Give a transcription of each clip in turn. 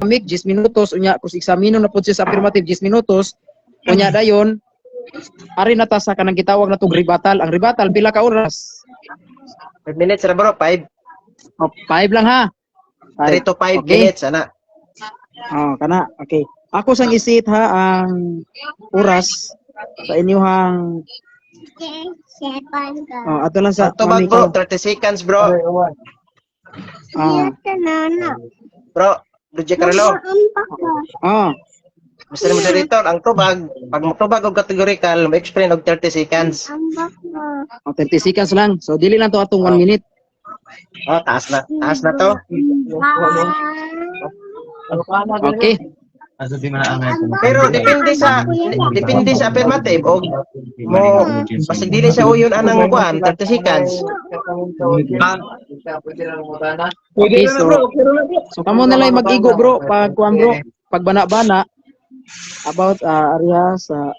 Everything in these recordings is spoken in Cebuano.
dynamic, 10 minutos. Unya kung eksamino na pud siya sa affirmative, 10 minutos. Unya dayon ari na ta sa kanang gitawag na tong rebuttal. Ang rebuttal, pila ka oras? 5 minutes ra, bro, 5. Oh, 5 lang ha. 3 to 5 minutes ana. Oh, kana. Okay. Ako sang isit ha ang oras sa inyuhang, oh, ato lang sa Ang tubag, mami bro, ko. 30 seconds, bro. Ah, Bro, DJ Carlo, ah. Mr. Moderator, ang tubag, pag motubag og categorical, mo-explain og 30 seconds. Oh, 30 seconds lang. So dili lang to atong 1 minute. Oh, taas na. Taas na to. Okay. Pero depende sa affirmative og mo basig dili sa uyon anang kuan 30 seconds. Pwede Okay, na so- bro, okay na, bro. So kamo na lang mag-igo, bro, pag kuan, bro, pag bana-bana about area sa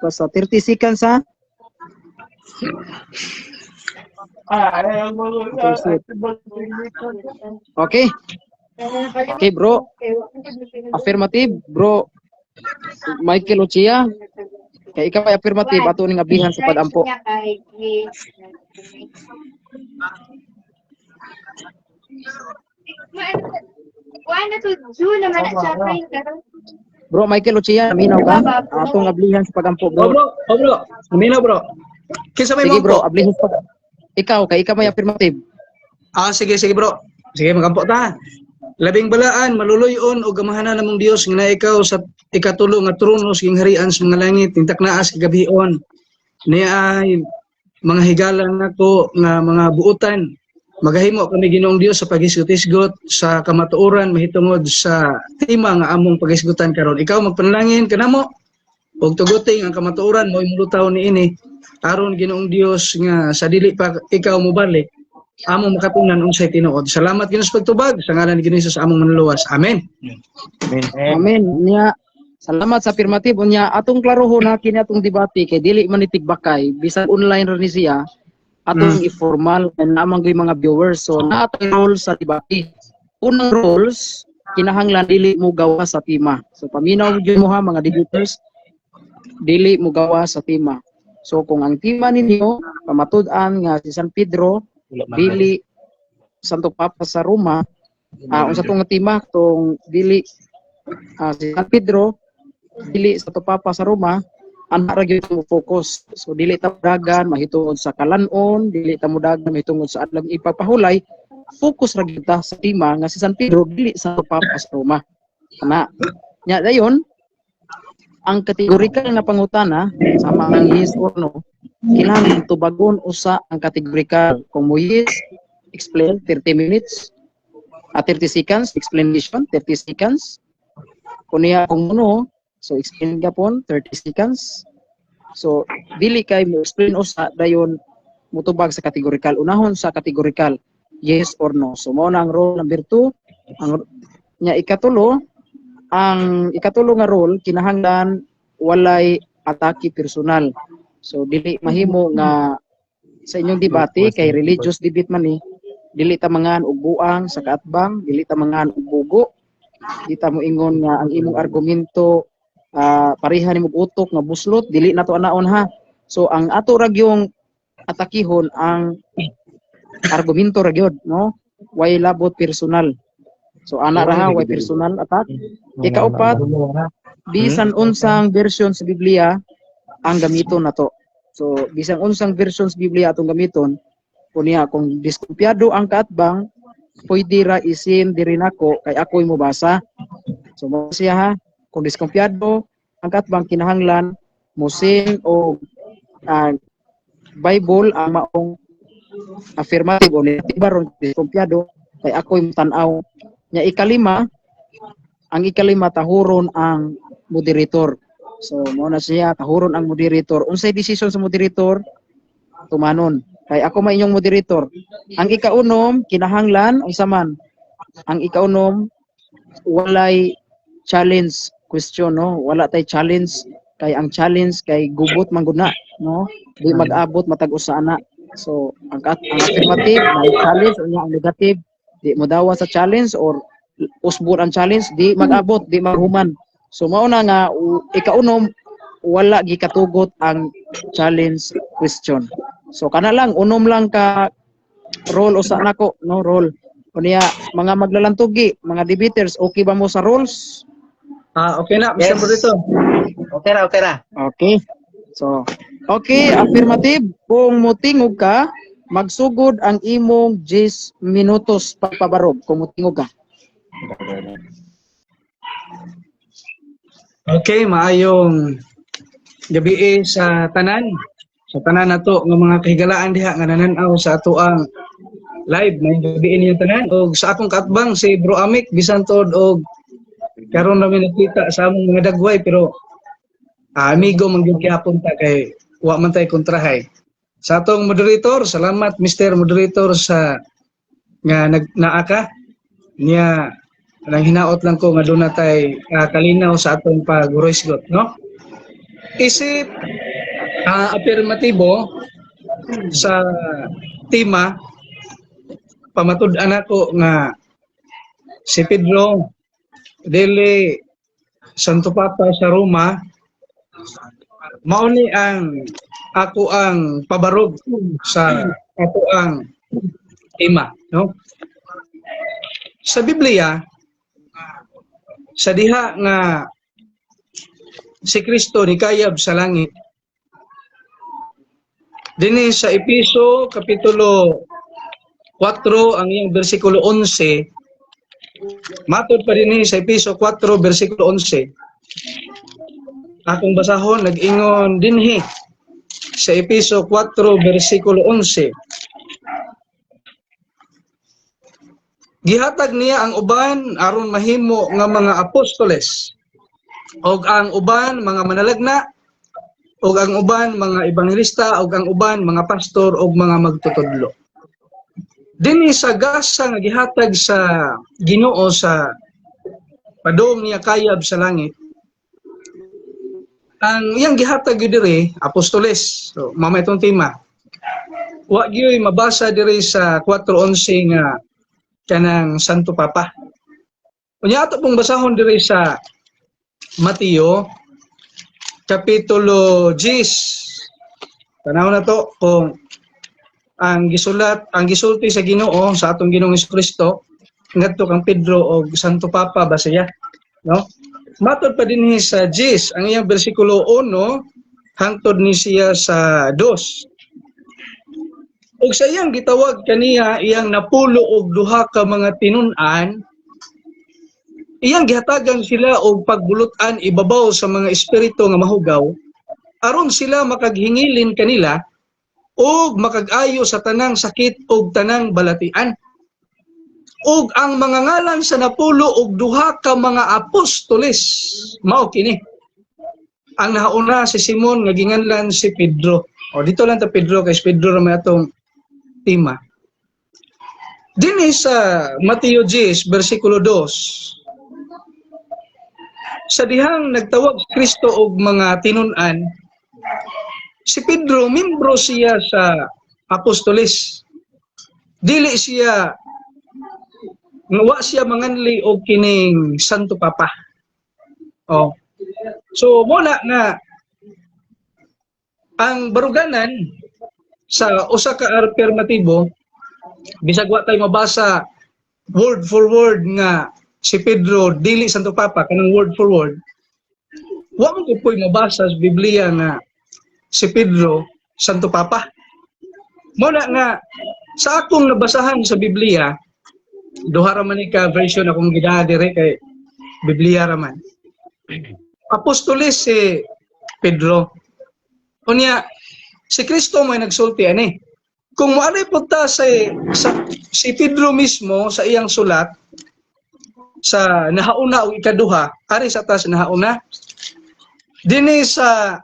30 seconds ha. Okay, sweet. Okay. Okay, bro. Affirmative, bro. Michael Ochia. Kay ikaw ay affirmative, ato ning ablihan sa pag-ampo. Wala to June naman na siya karon. Bro Michael Ochia, naminaw ka? Atong ablihan sa pag-ampo, Oh, bro. bro, oh, bro. Naminaw, bro. Kinsa may Sige, bro, mampo? Ablihan sa pag. Ikaw, kay ikaw may affirmative. Ah, sige, sige, bro. Sige, magampo ta. Labing balaan, maluluyon o gamahanan namong Dios nga naa ikaw sa ikatulo nga trono sa gingharian sa mga langit, intak naas kagabion. Niya ay mga higala nako nga mga buutan. Magahimo kami, Ginoong Dios, sa paghisgot-hisgot sa kamatuoran mahitungod sa tema nga among paghisgutan karon. Ikaw magpanalangin kanamo ug tuguting ang kamatuoran mo imulutaw niini aron, Ginoong Dios, nga sa dili pa ikaw mobalik among makatunan unsay tinuod. Salamat, Ginoo, sa pagtubag sa ngalan ni Ginoo Jesus among Manluluwas. Amen. Amen. Nya salamat sa affirmative. Unya atong klarohon na kini atong debate kay dili man ni tigbakay, bisan online ra ni siya, atong i-formal kay naa man gyud mga viewers. So naa tay role sa debate. Unang rules, kinahanglan dili mo gawa sa tema. So paminaw gyud mo ha, mga debaters, dili mo gawa sa tema. So kung ang tema ninyo pamatud-an nga si San Pedro dili Santo Papa sa Roma, unsa tong tema tong dili si San Pedro dili Santo Papa sa Roma, ana ra gyud mo focus. So dili ta dagan mahitungod sa kalanon, dili ta modagan mahitungod sa adlang ipapahulay, focus ra gyud ta sa tema nga si San Pedro dili Santo Papa sa Roma. Ana nya dayon ang kategorikal nga pangutana, sama ang yes or no, kinahanglan tubagon usa ang kategorikal. Kung mo yes, explain 30 minutes at 30 seconds explanation, 30 seconds. Kung niya kung no, so explain gapon 30 seconds. So dili kay mo explain usa dayon mutubag sa kategorikal. Unahon sa kategorikal, yes or no. So mao na ang rule number 2. Ang nya ikatulo, ang ikatulo nga rule, kinahanglan walay atake personal. So dili mahimo nga sa inyong debate, kay religious debate man ni, dili ta mangan og buang sa kaatbang, dili ta mangan og bugo, di ta mo ingon nga ang imong argumento pareha nimo utok nga buslot, dili na to anaon ha. So ang ato ra gyung atakihon ang argumento ra gyud, no, way labot personal. So ana ra ha, way personal attack. Ikaupat, bisan unsang version sa Biblia ang gamiton nato. So bisan unsang version sa Biblia atong gamiton, kunya kung diskumpiyado ang kaatbang, pwede ra isin diri nako kay ako'y mobasa. So mo siya ha, kung diskumpiyado ang kaatbang, kinahanglan mo-send o Bible ang maong affirmative o negative ron diskumpiyado kay ako'y tan-aw. Nya ikalima, ang ikalima, tahuron ang moderator. So mo na siya, tahuron ang moderator. Unsay decision sa moderator, tumanon. Kay ako may inyong moderator. Ang ikaunom, kinahanglan unsa man? Ang ikaunom, walay challenge question, no? Wala tay challenge kay ang challenge kay gubot man gud na, no? Di mag-abot matag usa ana. So ang affirmative may challenge, unya ang negative di mo dawa sa challenge or Usbon ang challenge, di mag-abot, di maghuman. So mao na nga ikaunom, wala gikatugot ang challenge question. So kana lang, unom lang ka role usa nako, no, role. Unya mga maglalantugi, mga debaters, okay ba mo sa rules? Ah, okay na, Mr. Yes. Moderator. Okay ra, okay ra. Okay. So, okay, affirmative. Kung mutingog ka, magsugod ang imong 10 minutos pagpabarog kung mutingog ka. Okay, maayong gabi sa tanan. Sa tanan nato nga mga kahigalaan diha nga nananaw sa atoang live, maayong gabi niyo tanan. Og sa akong kaatbang si Bro Amik, bisan tuod og karon ra mi nakita sa among mga dagway, pero amigo man gyud gihapon ta kay wa man tay kontrahay. Sa atong moderator, salamat Mr. Moderator sa nga nag naa ka. Niya nang hinaot lang ko nga doon na tay kalinaw sa atong pag-hurisgot, no? Isip afirmatibo sa tema, pamatud-an ako nga si Pedro dili Santo Papa sa Roma, mao ni ang ako ang pabarog sa ato ang tema, no? Sa Biblia, sa diha nga si Kristo ni kayab sa langit, dinhi sa Epeso kapitulo 4 ang iyang bersikulo 11, matod pa dinhi sa Epeso 4 bersikulo 11, akong basahon, nag-ingon dinhi sa Epeso 4 bersikulo 11, gihatag niya ang uban aron mahimo nga mga apostoles, og ang uban mga manalagna, og ang uban mga ebanghelista, og ang uban mga pastor og mga magtutudlo. Dinhi sa gasa nga gihatag sa Ginoo sa padung niya kayab sa langit, ang iyang gihatag gyud diri apostoles. So mama itong tema. Wa gyud mabasa diri sa 4:11 nga kanang Santo Papa. Unya ato pong basahon diri sa Mateo kapitulo 10. Tanaw na to kung ang gisulat, ang gisulti sa Ginoo sa atong Ginoong Jesucristo ngadto kang Pedro og Santo Papa ba siya, no? Matod pa dinhi sa 10 ang iyang bersikulo 1 hangtod ni siya sa 2. Og sa iyang gitawag kaniya iyang napulo og duha ka mga tinun-an, iyang gihatagan sila og pagbulutan ibabaw sa mga espiritu nga mahugaw, aron sila makaghingilin kanila og makag-ayo sa tanang sakit og tanang balatian. Og ang mga ngalan sa napulo og duha ka mga apostoles mao kini. Ang nauna si Simon nga ginganlan si Pedro. O dito lang ta Pedro kay si Pedro ra may atong tema. Dinhi sa Mateo 10 bersikulo 2, sa dihang nagtawag si Kristo og mga tinun-an, si Pedro membro siya sa apostoles. Dili siya, wa siya manganli og kining Santo Papa. Oh. So mo na nga ang baruganan sa usa ka afirmatibo, bisag wa tay mabasa word for word nga si Pedro dili Santo Papa, kanang word for word, wa man ko mabasa sa Biblia nga si Pedro Santo Papa. Mo na nga sa akong nabasahan sa Biblia, duha ra man ni ka version akong gidaa dire kay Biblia ra man. Apostoles si Pedro. Unya si Kristo may nagsulti ani. Kung moari pud ta sa si Pedro mismo sa iyang sulat sa nahauna o ikaduha, ari sa tas nahauna, dinhi sa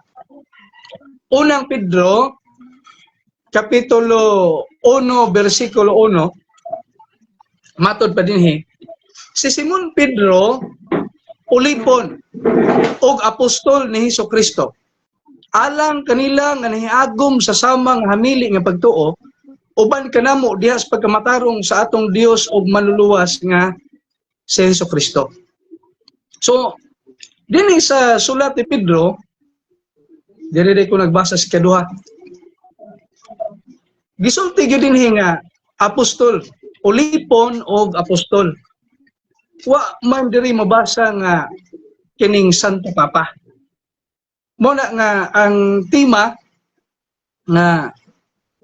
unang Pedro kapitulo 1 bersikulo 1, matod pa dinhi, si Simon Pedro ulipon og apostol ni Hesus Kristo, alang kanila nga nahiagom sa samang hamili nga pagtuo uban kanamo diha sa pagkamatarong sa atong Dios ug manluluwas nga si Hesus Kristo. So, dinhi sa sulat ni Pedro, diri ko nagbasa sa kaduha. Gisulti gyud dinhi nga apostol, ulipon og apostol. Wa man diri mabasa nga kining Santo Papa. Mo na nga ang tema nga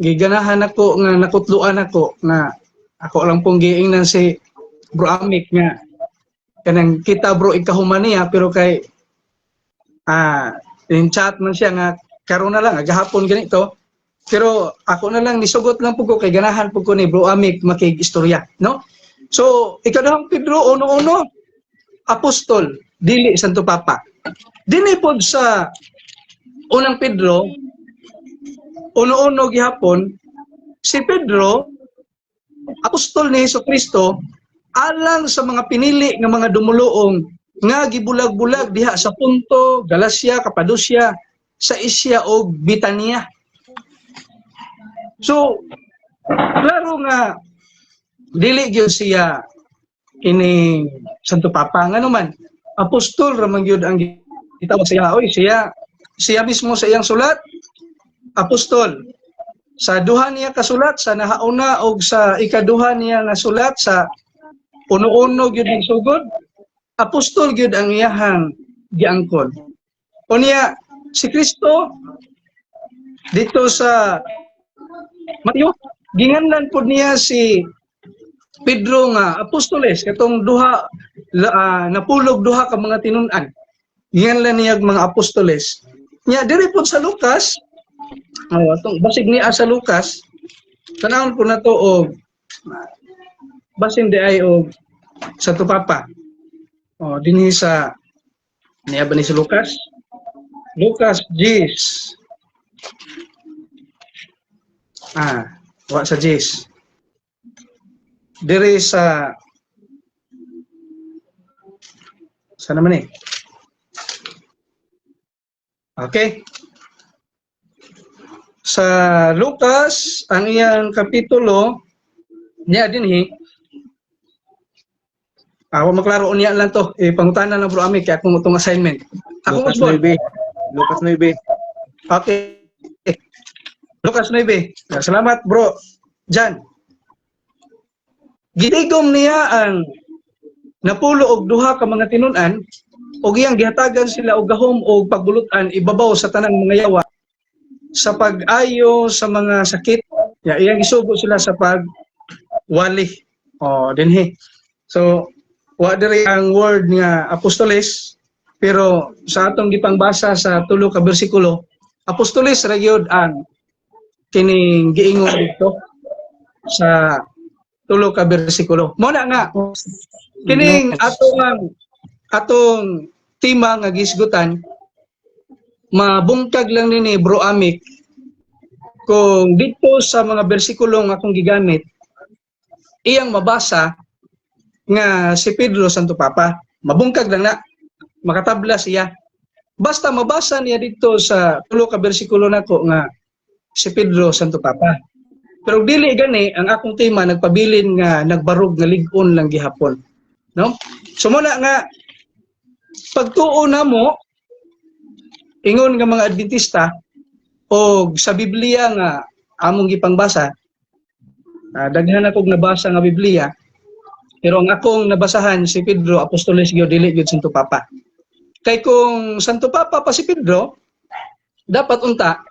giganahan ako nga nakutluan ako nga ako lang pong giingnan si Bro Amik nga kanang kita, bro, ikahuman niya, pero kay in chat man siya nga karon na lang, gahapon ganito, pero ako na lang nisugot lang pud ko kay ganahan pud ko ni Bro Amik makig-istorya, no? So ikaduhang Pedro 1:1, apostol, dili Santo Papa. Dinhi pod sa Unang Pedro 1:1 gihapon, si Pedro, apostol ni Hesus Kristo alang sa mga pinili nga mga dumuluong nga gibulag-bulag diha sa Punto, Galacia, Capadocia, sa Asia og Bitania. So, klaro nga dili gyud siya ini Santo Papa, ngano man apostol ra man gyud ang gitawag siya. Oy, siya siya mismo sa iyang sulat, apostol. Sa duha niya kasulat, sa nahauna og sa ikaduha niya nga sulat, sa 1:1 gyud ang sugod, apostol gyud ang iyahang giangkon. Unya si Kristo dito sa Mateo, ginganlan pud niya si Pedro nga apostoles, katong duha napulog duha ka mga tinun-an, ginganlan niya og mga apostoles. Nya diri pud sa Lucas, oh, atong basig niya sa Lucas, tanawon po na to og basin di ay og Santo Papa. Oh, dinhi sa niya ba ni si Lucas? Lucas 10. Wa sa 10. Diri sa naman eh. Okay. Sa Lucas, ang iyang kapitulo, niya dinhi. Ah, wa maklaro unya lang to. Eh, pangutana lang, Bro Ami, kaya akong itong assignment. Ako Lucas Osborne. 9. Lucas 9. Okay. Lucas 9. Salamat, bro. Jan. Gitigom niya ang napulo og duha ka mga tinun-an ug iyang gihatagan sila og gahom og pagbulutan ibabaw sa tanang mga yawa sa pag-ayo sa mga sakit. Ya, iyang isugo sila sa pagwali. Oh, dinhi. So, wa diri ang word nga apostoles, pero sa atong gipangbasa sa tulo ka bersikulo, apostoles ra gyud ang kining giingon dito sa tulo ka bersikulo. Mo na nga kining atong atong tema nga gisgutan, mabungkag lang nini, Bro Amik, kung dito sa mga bersikulo nga akong gigamit iyang mabasa nga si Pedro Santo Papa. Mabungkag lang na, makatabla siya basta mabasa niya dito sa tulo ka bersikulo nako nga si Pedro Santo Papa. Pero dili gani, ang akong tema nagpabilin nga nagbarog nga lig-on lang gihapon, no? So muna nga pagtuo namo ingon nga mga Adventista o sa Biblia nga among gipangbasa, daghan akong nabasa nga Biblia, pero ang akong nabasahan, si Pedro apostoles gyud, dili gyud Santo Papa. Kay kung Santo Papa pa si Pedro, dapat unta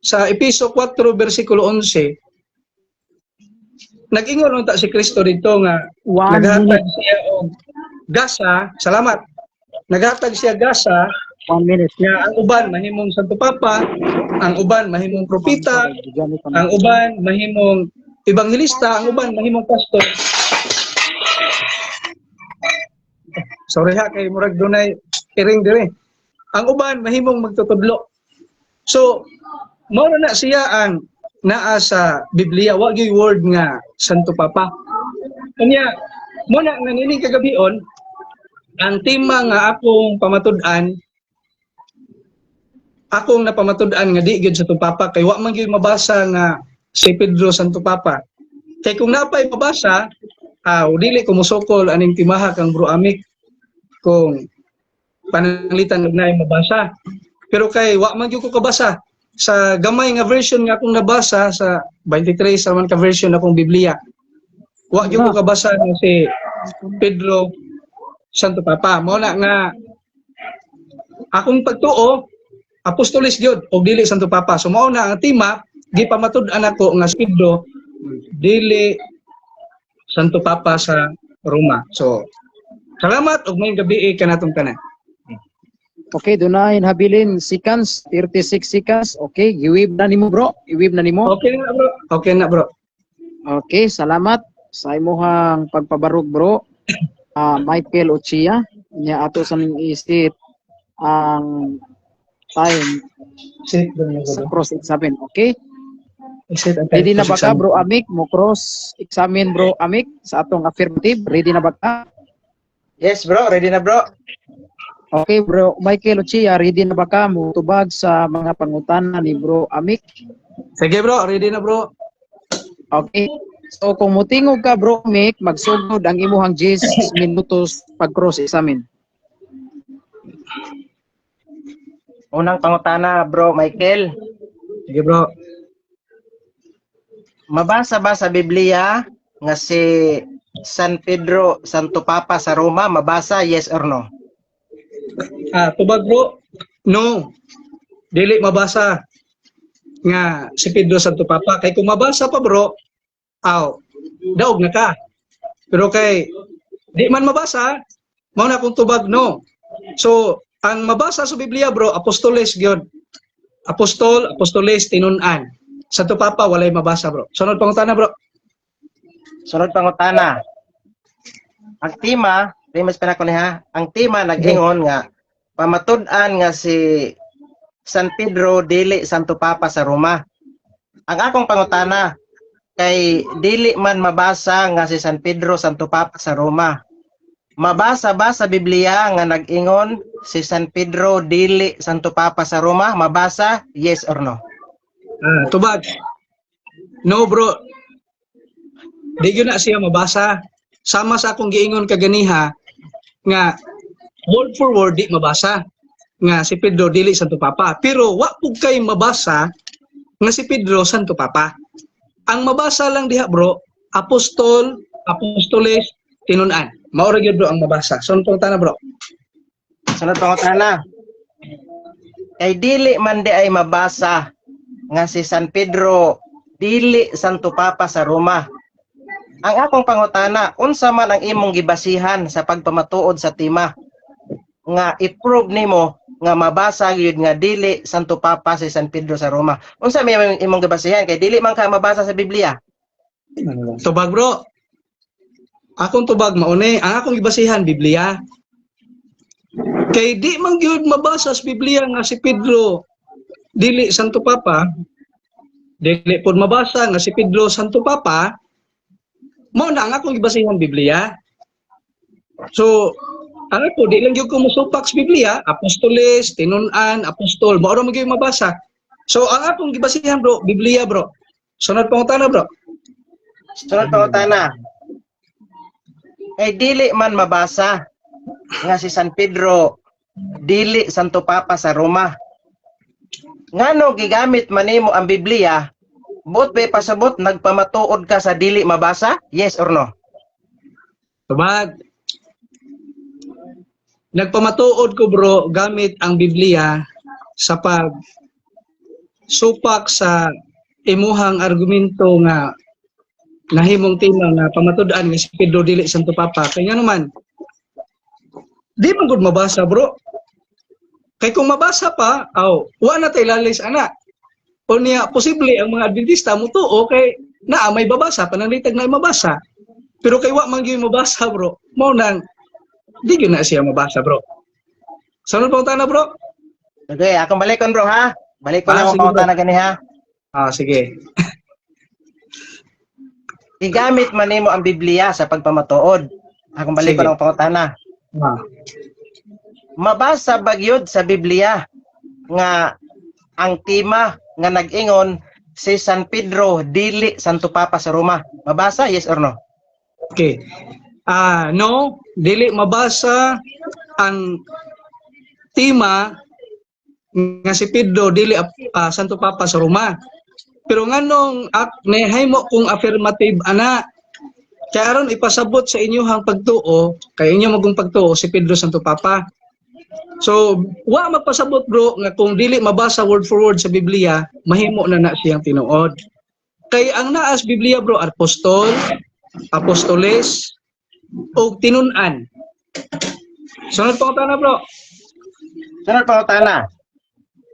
sa Epeso 4 versikulo 11 nag-ingon unta si Kristo dito nga One naghatag minute. Siya og gasa, salamat. Naghatag siya gasa 1 minute. nga ang uban mahimong Santo Papa, ang uban mahimong propeta, ang uban mahimong ebanghelista, ang uban mahimong pastor. Sorry ha, kay murag dunay iring dire. Ang uban mahimong magtutudlo. So, mao na siya ang naa sa Biblia, wa gyud word nga Santo Papa. Unya, mo na nga nining kagabion, ang tema nga akong pamatud-an, akong napamatud-an nga di gyud Santo Papa kay wa man gyud mabasa nga si Pedro Santo Papa. Kay kung napay mabasa, Dili ko mosukol aning timaha kang Bro Amik kung pananglitan og naay mabasa. Pero kay wa man gyud ko kabasa sa gamay nga version nga akong nabasa sa 23 sa man ka version akong Biblia. Wa gyud ko kabasa nga si Pedro Santo Papa. Mao na nga akong pagtuo, apostolis gyud og dili Santo Papa. So mao na ang tema, gipamatud-an ako nga si Pedro dili Santo Papa sa Roma. So salamat ug maayong gabii kanatong tanan. Okay, dunay habilin seconds, 36 seconds. Okay, giwave na nimo, bro. I-wave na nimo. Okay na, bro. Okay na, bro. Okay, salamat sa imuhang pagpabarog, bro. Michael Ochia, nya ato sa ning i-set ang time Sit sa cross examine. Okay? Sit ang time Ready na ba ka, cross-examine. Bro Amik? Mo cross examine, Bro Amik, sa atong affirmative. Ready na ba ka? Yes, bro, ready na, bro. Okay, Bro Michael Ochia, ready na ba ka mo tubag sa mga pangutana ni Bro Amik? Sige, bro, ready na, bro. Okay. So kung mutingog ka, Bro Mick, magsugod ang imuhang 10 minutos pag cross examine. Unang pangutana, Bro Michael. Sige, bro. Mabasa ba sa Biblia nga si San Pedro Santo Papa sa Roma? Mabasa, yes or no? Tubag, bro. No. Dili mabasa nga si Pedro Santo Papa. Kay kung mabasa pa, bro, aw, daog na ka. Pero kay di man mabasa, mao na akong tubag no. So, ang mabasa sa Biblia, bro, apostoles gyud. Apostol, apostoles, tinun-an. Santo Papa walay mabasa, bro. Sunod pangutana, bro. Sunod pangutana. Ang tema, premise pa na ko niya, ang tema nag-ingon nga pamatud-an nga si San Pedro dili Santo Papa sa Roma. Ang akong pangutana kay dili man mabasa nga si San Pedro Santo Papa sa Roma. Mabasa ba sa Biblia nga nag-ingon si San Pedro dili Santo Papa sa Roma? Mabasa, yes or no? Tubag. No, bro. Di gyud na siya mabasa. Sama sa akong giingon kaganiha nga word for word di mabasa nga si Pedro dili Santo Papa. Pero wa pud kay mabasa nga si Pedro Santo Papa. Ang mabasa lang diha, bro, apostol, apostoles, tinun-an. Mao ra gyud, bro, ang mabasa. So pangutana, bro. Sunod pangutana. Kay dili man di ay mabasa nga si San Pedro dili Santo Papa sa Roma. Ang akong pangutana, unsa man ang imong gibasihan sa pagpamatuod sa tema nga i-prove nimo nga mabasa gyud nga dili Santo Papa si San Pedro sa Roma? Unsa may imong gibasihan kay dili man ka mabasa sa Biblia? Tubag, bro. Akong tubag mauni, ang akong gibasihan Biblia. Kay di man gyud mabasa sa Biblia nga si Pedro dili Santo Papa, dili pod mabasa nga si Pedro Santo Papa, mao na ang akong gibasihan Biblia. So, ang ako, di lang gyud ko mosupak sa Biblia, apostoles, tinun-an, apostol, mao ra man gyud mabasa. So, ang akong gibasihan, bro, Biblia, bro. Sunod pangutana, bro. Sunod pangutana. Kay dili man mabasa nga si San Pedro dili Santo Papa sa Roma. Ngano gigamit man nimo ang Biblia, buot ba pasabot nagpamatuod ka sa dili mabasa? Yes or no? Tubag. Nagpamatuod ko, bro, gamit ang Biblia sa pag supak sa imuhang argumento nga nahimong tema nga pamatud-an nga si Pedro dili Santo Papa. Kaya naman, di man gud mabasa, bro. Kay kung mabasa pa, aw, wa na tay lalis ana. O niya, posible ang mga Adventista mutuo kay naa may babasa, pananglitan na mabasa. Pero kay wa man gyud mabasa, bro. Mao nang di gyud na siya mabasa, bro. Sunod pangutana, bro. Okay, akong balikon, bro, ha. Balikon Ah, akong sige, bro. pangutana gani ha. Sige. Gigamit man nimo ang Biblia sa pagpamatuod. Akong balikon Sige. akong pangutana. Mabasa ba gyud sa Biblia nga ang tema nga nag-ingon si San Pedro dili Santo Papa sa Roma? Mabasa, yes or no? Okay. Ah, no, dili mabasa ang tema nga si Pedro dili Santo Papa sa Roma. Pero nganong nahimo kong affirmative ana, kay aron ipasabot sa inyong pagtuo, kay inyo magong pagtuo si Pedro Santo Papa. So, wa magpasabot, bro, nga kung dili mabasa word for word sa Biblia, mahimo na na siyang tinuod. Kay ang naas Biblia, bro, apostol, apostoles, o tinun-an. Sunod pangutana, bro. Sunod pangutana.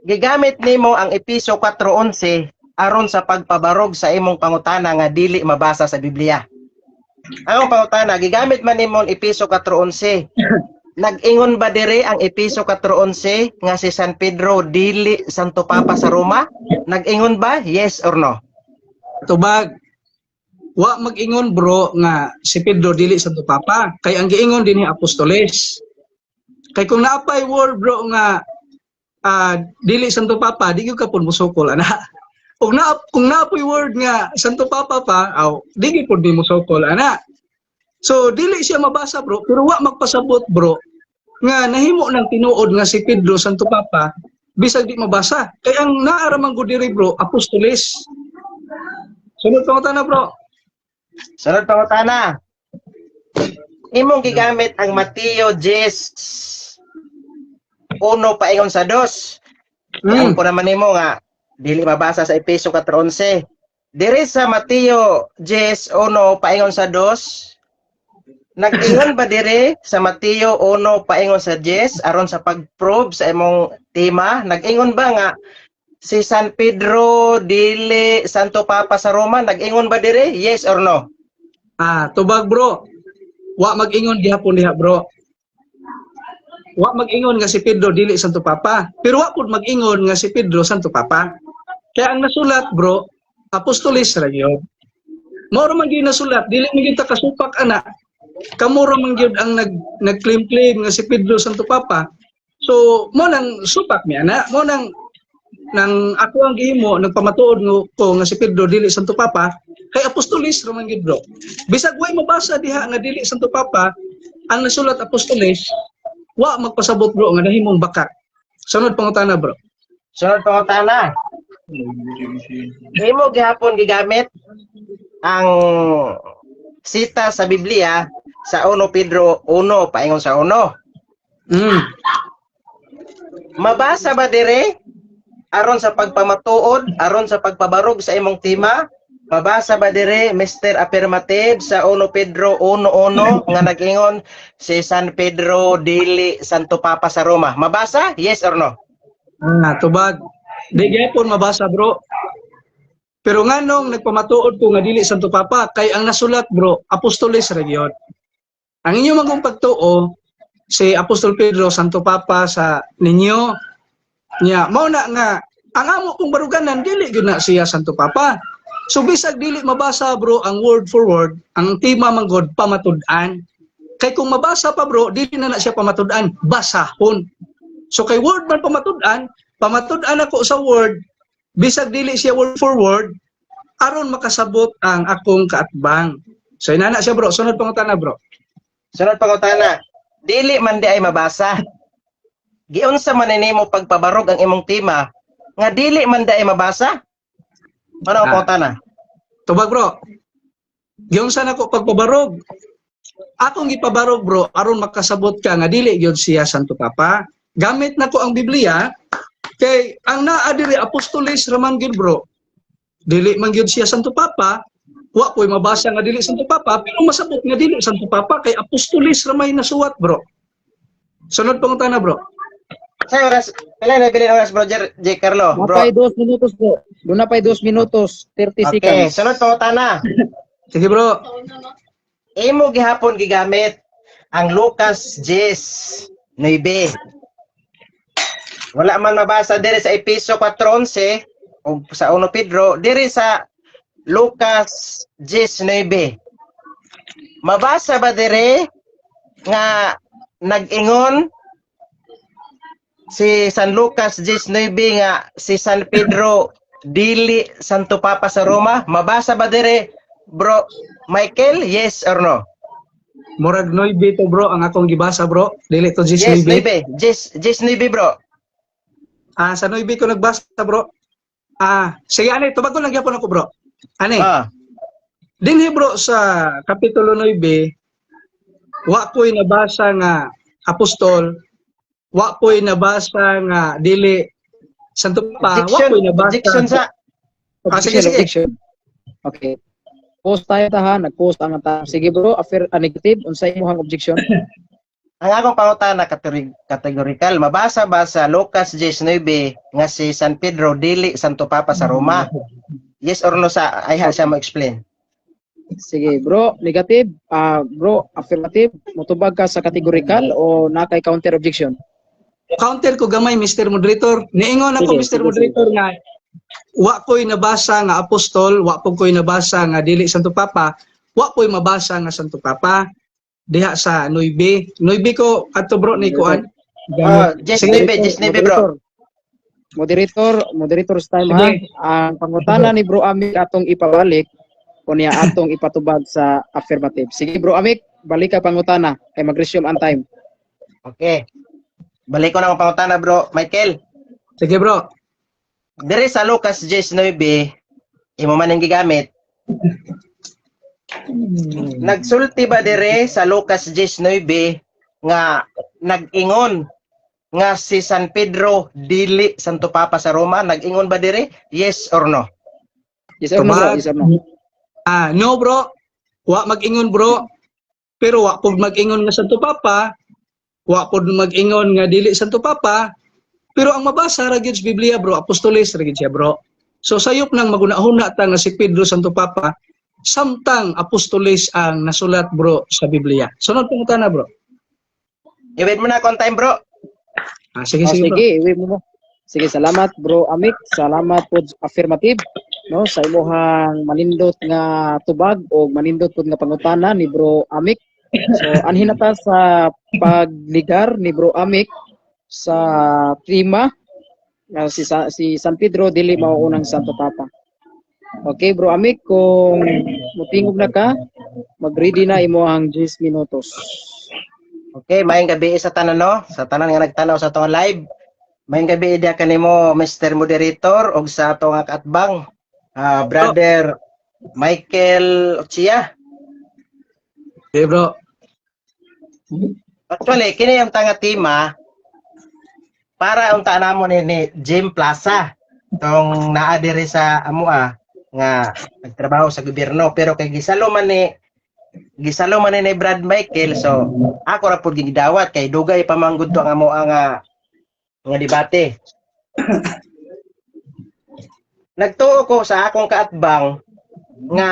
Gigamit nimo ang Epeso 4:11 aron sa pagpabarog sa imong pangutana nga dili mabasa sa Biblia. Ang pangutana, gigamit man nimo ang Epeso 4:11. Nag-ingon ba dire ang Epeso 4:11 nga si San Pedro dili Santo Papa sa Roma? Nag-ingon ba? Yes or no? Tubag. Wa mag-ingon, bro, nga si Pedro dili Santo Papa. Kay ang giingon dinhi apostoles. Kay kung naapay word, bro, nga dili Santo Papa, di gyud ka pud musukol ana. Ug na kung naapoy word nga Santo Papa pa, aw, di gyud pud ni musukol ana. So dili siya mabasa, bro, pero wa magpasabot, bro, nga nahimo ng tinuod nga si Pedro Santo Papa bisag di mabasa. Kay ang naa ra man gud diri, bro, apostoles. Sunod pangutana, bro. Sunod pangutana. Imong gigamit ang Mateo 10:1 paingon sa 2. Ang po naman nimo nga dili mabasa sa Epeso 4:11. Diri sa Mateo 10:1 paingon sa 2, nag-ingon ba dire sa Mateo 1 paingon sa 10 aron sa pag-prove sa imong tema, nag-ingon ba nga si San Pedro dili Santo Papa sa Roma? Nag-ingon ba dire? Yes or no? Ah, tubag, bro. Wa mag-ingon gihapon diha, bro. Wa mag-ingon nga si Pedro dili Santo Papa. Pero wa pud mag-ingon nga si Pedro Santo Papa. Kaya ang nasulat, bro, apostolis ra gyud. Mao ra man gyud nasulat, dili man gyud ta kasupak ana. Kamo ra man gyud ang nag-claim-claim nga si Pedro Santo Papa. So, mo nang supak mi ana, mo nang nang ako ang gihimo nagpamatuod ko nga si Pedro dili Santo Papa kay apostolis ra man gyud, bro. Bisag way mabasa diha nga dili Santo Papa, ang nasulat apostolis, wa magpasabot, bro, nga nahimong bakak. Sunod pangutana, bro. Sunod pangutana. Imo gihapon gigamit ang sita sa Biblia sa 1 Pedro 1 paingon sa 1. Mabasa ba dire aron sa pagpamatuod, aron sa pagpabarog sa imong tema? Mabasa ba dire, Mr. Affirmative, sa 1 Pedro 1:1 nga nag-ingon si San Pedro dili Santo Papa sa Roma? Mabasa? Yes or no? Ah, tubag. Di gyapon mabasa, bro. Pero nganong nagpamatuod ko nga dili Santo Papa, kay ang nasulat, bro, apostoles ra gyud. Ang inyong magong pagtuo si Apostol Pedro Santo Papa sa ninyo nya, mao na nga ang amo kong baruganan, dili gyud na siya Santo Papa. So bisag dili mabasa, bro, ang word for word, ang tema man god pamatud-an. Kay kung mabasa pa, bro, dili na na siya pamatud-an, basahon. So kay word man pamatud-an, pamatud-an ako sa word bisag dili siya word for word aron makasabot ang akong kaatbang. So inana siya, bro. Sunod pangutana, bro. Sunod pangutana. Dili man di ay mabasa. Giunsa man nimo pagpabarog ang imong tema nga dili man di ay mabasa? Ano ang pangutana? Tubag, bro. Giunsa nako pagpabarog? Akong gipabarog, bro, aron makasabot ka nga dili gyud siya Santo Papa. Gamit nako ang Biblia kay ang naa diri apostoles raman gyud, bro. Dili man gyud siya Santo Papa, wa ko'y mabasa nga dili Santo Papa, pero masabot nga dili Santo Papa kay apostoles ra may nasuwat, bro. Sunod pangutana, bro. Sa oras, pila na bilin oras, bro, J. Carlo, bro? Napay 2 minutos, bro. Doon na pa'y 2 minutos, 30 Okay, seconds. sunod pangutana. Sige, bro. Imo gihapon gigamit ang Lucas 10:9. Wala man mabasa diri sa Epeso 4:11 o sa 1 Pedro, diri sa Lucas 10:9. Mabasa ba diri nga nag-ingon si San Lucas 10:9 nga si San Pedro dili Santo Papa sa Roma? Mabasa ba diri? Bro Michael, yes or no? Murag 9 to, bro, ang akong gibasa, bro. Dili to Yes, 19. 9. Yes, yes 9, bro. Ah, sa 9 ko nagbasa, bro. Ah, sige ani, tubagon lang gyapon ako, bro. Ani. Dinhi, bro, sa kapitulo 9, wa ko'y nabasa nga apostol, wa ko'y nabasa nga dili Santo Pa, wa Objection, ko'y nabasa. Objection sa. Ah, sige, sige. Objection. Okay. Post tayo ta ha, nag-post ang ta. Sige bro, negative, unsay imong objection? Ang akong pangutana categorical, mabasa ba sa Lucas 19 nga si San Pedro dili Santo Papa sa Roma? Yes or no sa ayha siya mo explain. Sige bro, negative, bro, affirmative, motubag ka sa categorical o na kay counter objection? Counter ko gamay, Mr. Moderator. Niingon ako, Sige, Mr. sige. Moderator, nga wa ko'y nabasa nga apostol, wa po ko'y nabasa nga dili Santo Papa, wa ko'y mabasa nga Santo Papa diha sa 9. 9 ko ato, bro, ni kuan. Oh, yes Sige. 9, yes 9, bro. Moderator, moderator's time ha. Sige. Ang pangutana ni Bro Amik atong ipabalik o niya atong ipatubag sa affirmative. Sige Bro Amik, balik ka pangutana kay mag-resume ang time. Okay. Balik ko na ang pangutana, bro Michael. Sige, bro. Dire sa Lucas 19, imo man ang gigamit. Nagsulti ba dire sa Lucas 19 nga nag-ingon nga si San Pedro dili Santo Papa sa Roma? Nag-ingon ba dire? Yes or no? Yes or no, bro? Tubag. Yes or no? Ah, no, bro. Wa mag-ingon, bro. Pero wa pud mag-ingon nga Santo Papa, wa pud mag-ingon nga dili Santo Papa. Pero ang mabasa ra gyud sa Biblia, bro, apostoles ra gyud siya, bro. So sayop nang magunahuna ta nga si Pedro Santo Papa samtang apostoles ang nasulat, bro, sa Biblia. Sunod pangutana, bro. I-wait mo na akong time, bro. Ah, sige, Oh, sige, bro. sige, iwi mo mo. Sige, salamat Bro Amik, salamat po affirmative, no, sa imuhang manindot nga tubag o manindot pud nga pangutana ni Bro Amik. So anhin na ta sa pagligar ni Bro Amik sa tema nga si San Pedro dili mao unang Santo Papa. Okay, Bro Amik, kung mutingog na ka, mag-ready na imuhang 10 minutos. Okay, maayong gabi sa tanan, no, sa tanan nga nagtanaw sa atong live. Maayong gabi diha kanimo, Mr. Moderator, og sa atong nga kaatbang, Brother Michael Ochia. Okay, bro. Actually, kini yung tanga tema para unta namo ni Jim Plaza tong naa diri sa amoa nga nagtrabaho sa gobyerno, pero kay gisalo man ni Brad Michael, so ako ra pud gidawat kay dugay pa man gud to ang amoa nga debate. Nagtuo ko sa akong kaatbang nga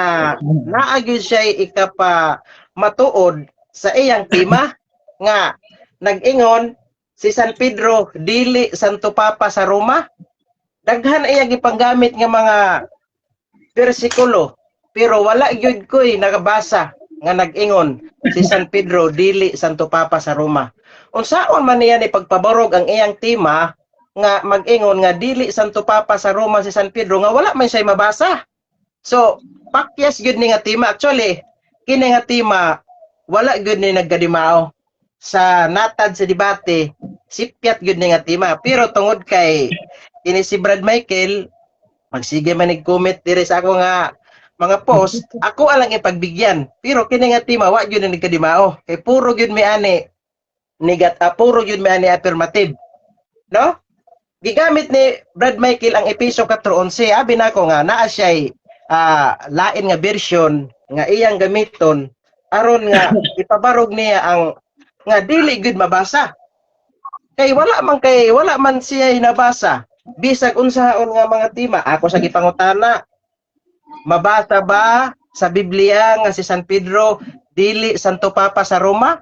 naa gyud siya ikapa matuod sa iyang tema nga nag-ingon si San Pedro dili Santo Papa sa Roma. Daghan iyang gipanggamit nga mga bersikulo, pero wala gyud ko'y nakabasa nga nag-ingon si San Pedro dili Santo Papa sa Roma. Unsaon man niya ni pagpabarog ang iyang tema nga mag-ingon nga dili Santo Papa sa Roma si San Pedro nga wala man siya mabasa? So, pakyas gyud ni nga tema. Actually, kini nga tema wala gyud ni nagkadimao sa natad sa debate, sipyat gyud ni nga tema. Pero tungod kay kini si Brad Michael, magsige man comment diri sa ako nga mga post, ako alang ipagbigyan. Pero kini nga tema wa gyud ni nagkadimao. Kay puro gyud mi ani puro gyud mi ani affirmative. No? Gigamit ni Brad Michael ang Epeso 4:11. Abi nako nga naa siya'y lain nga version nga iyang gamiton aron nga ipabarog niya ang nga dili gyud mabasa. Kay wala man siya nabasa bisag unsaon nga mga tema. Ako sa gipangutana, mabasa ba sa Biblia nga si San Pedro dili Santo Papa sa Roma?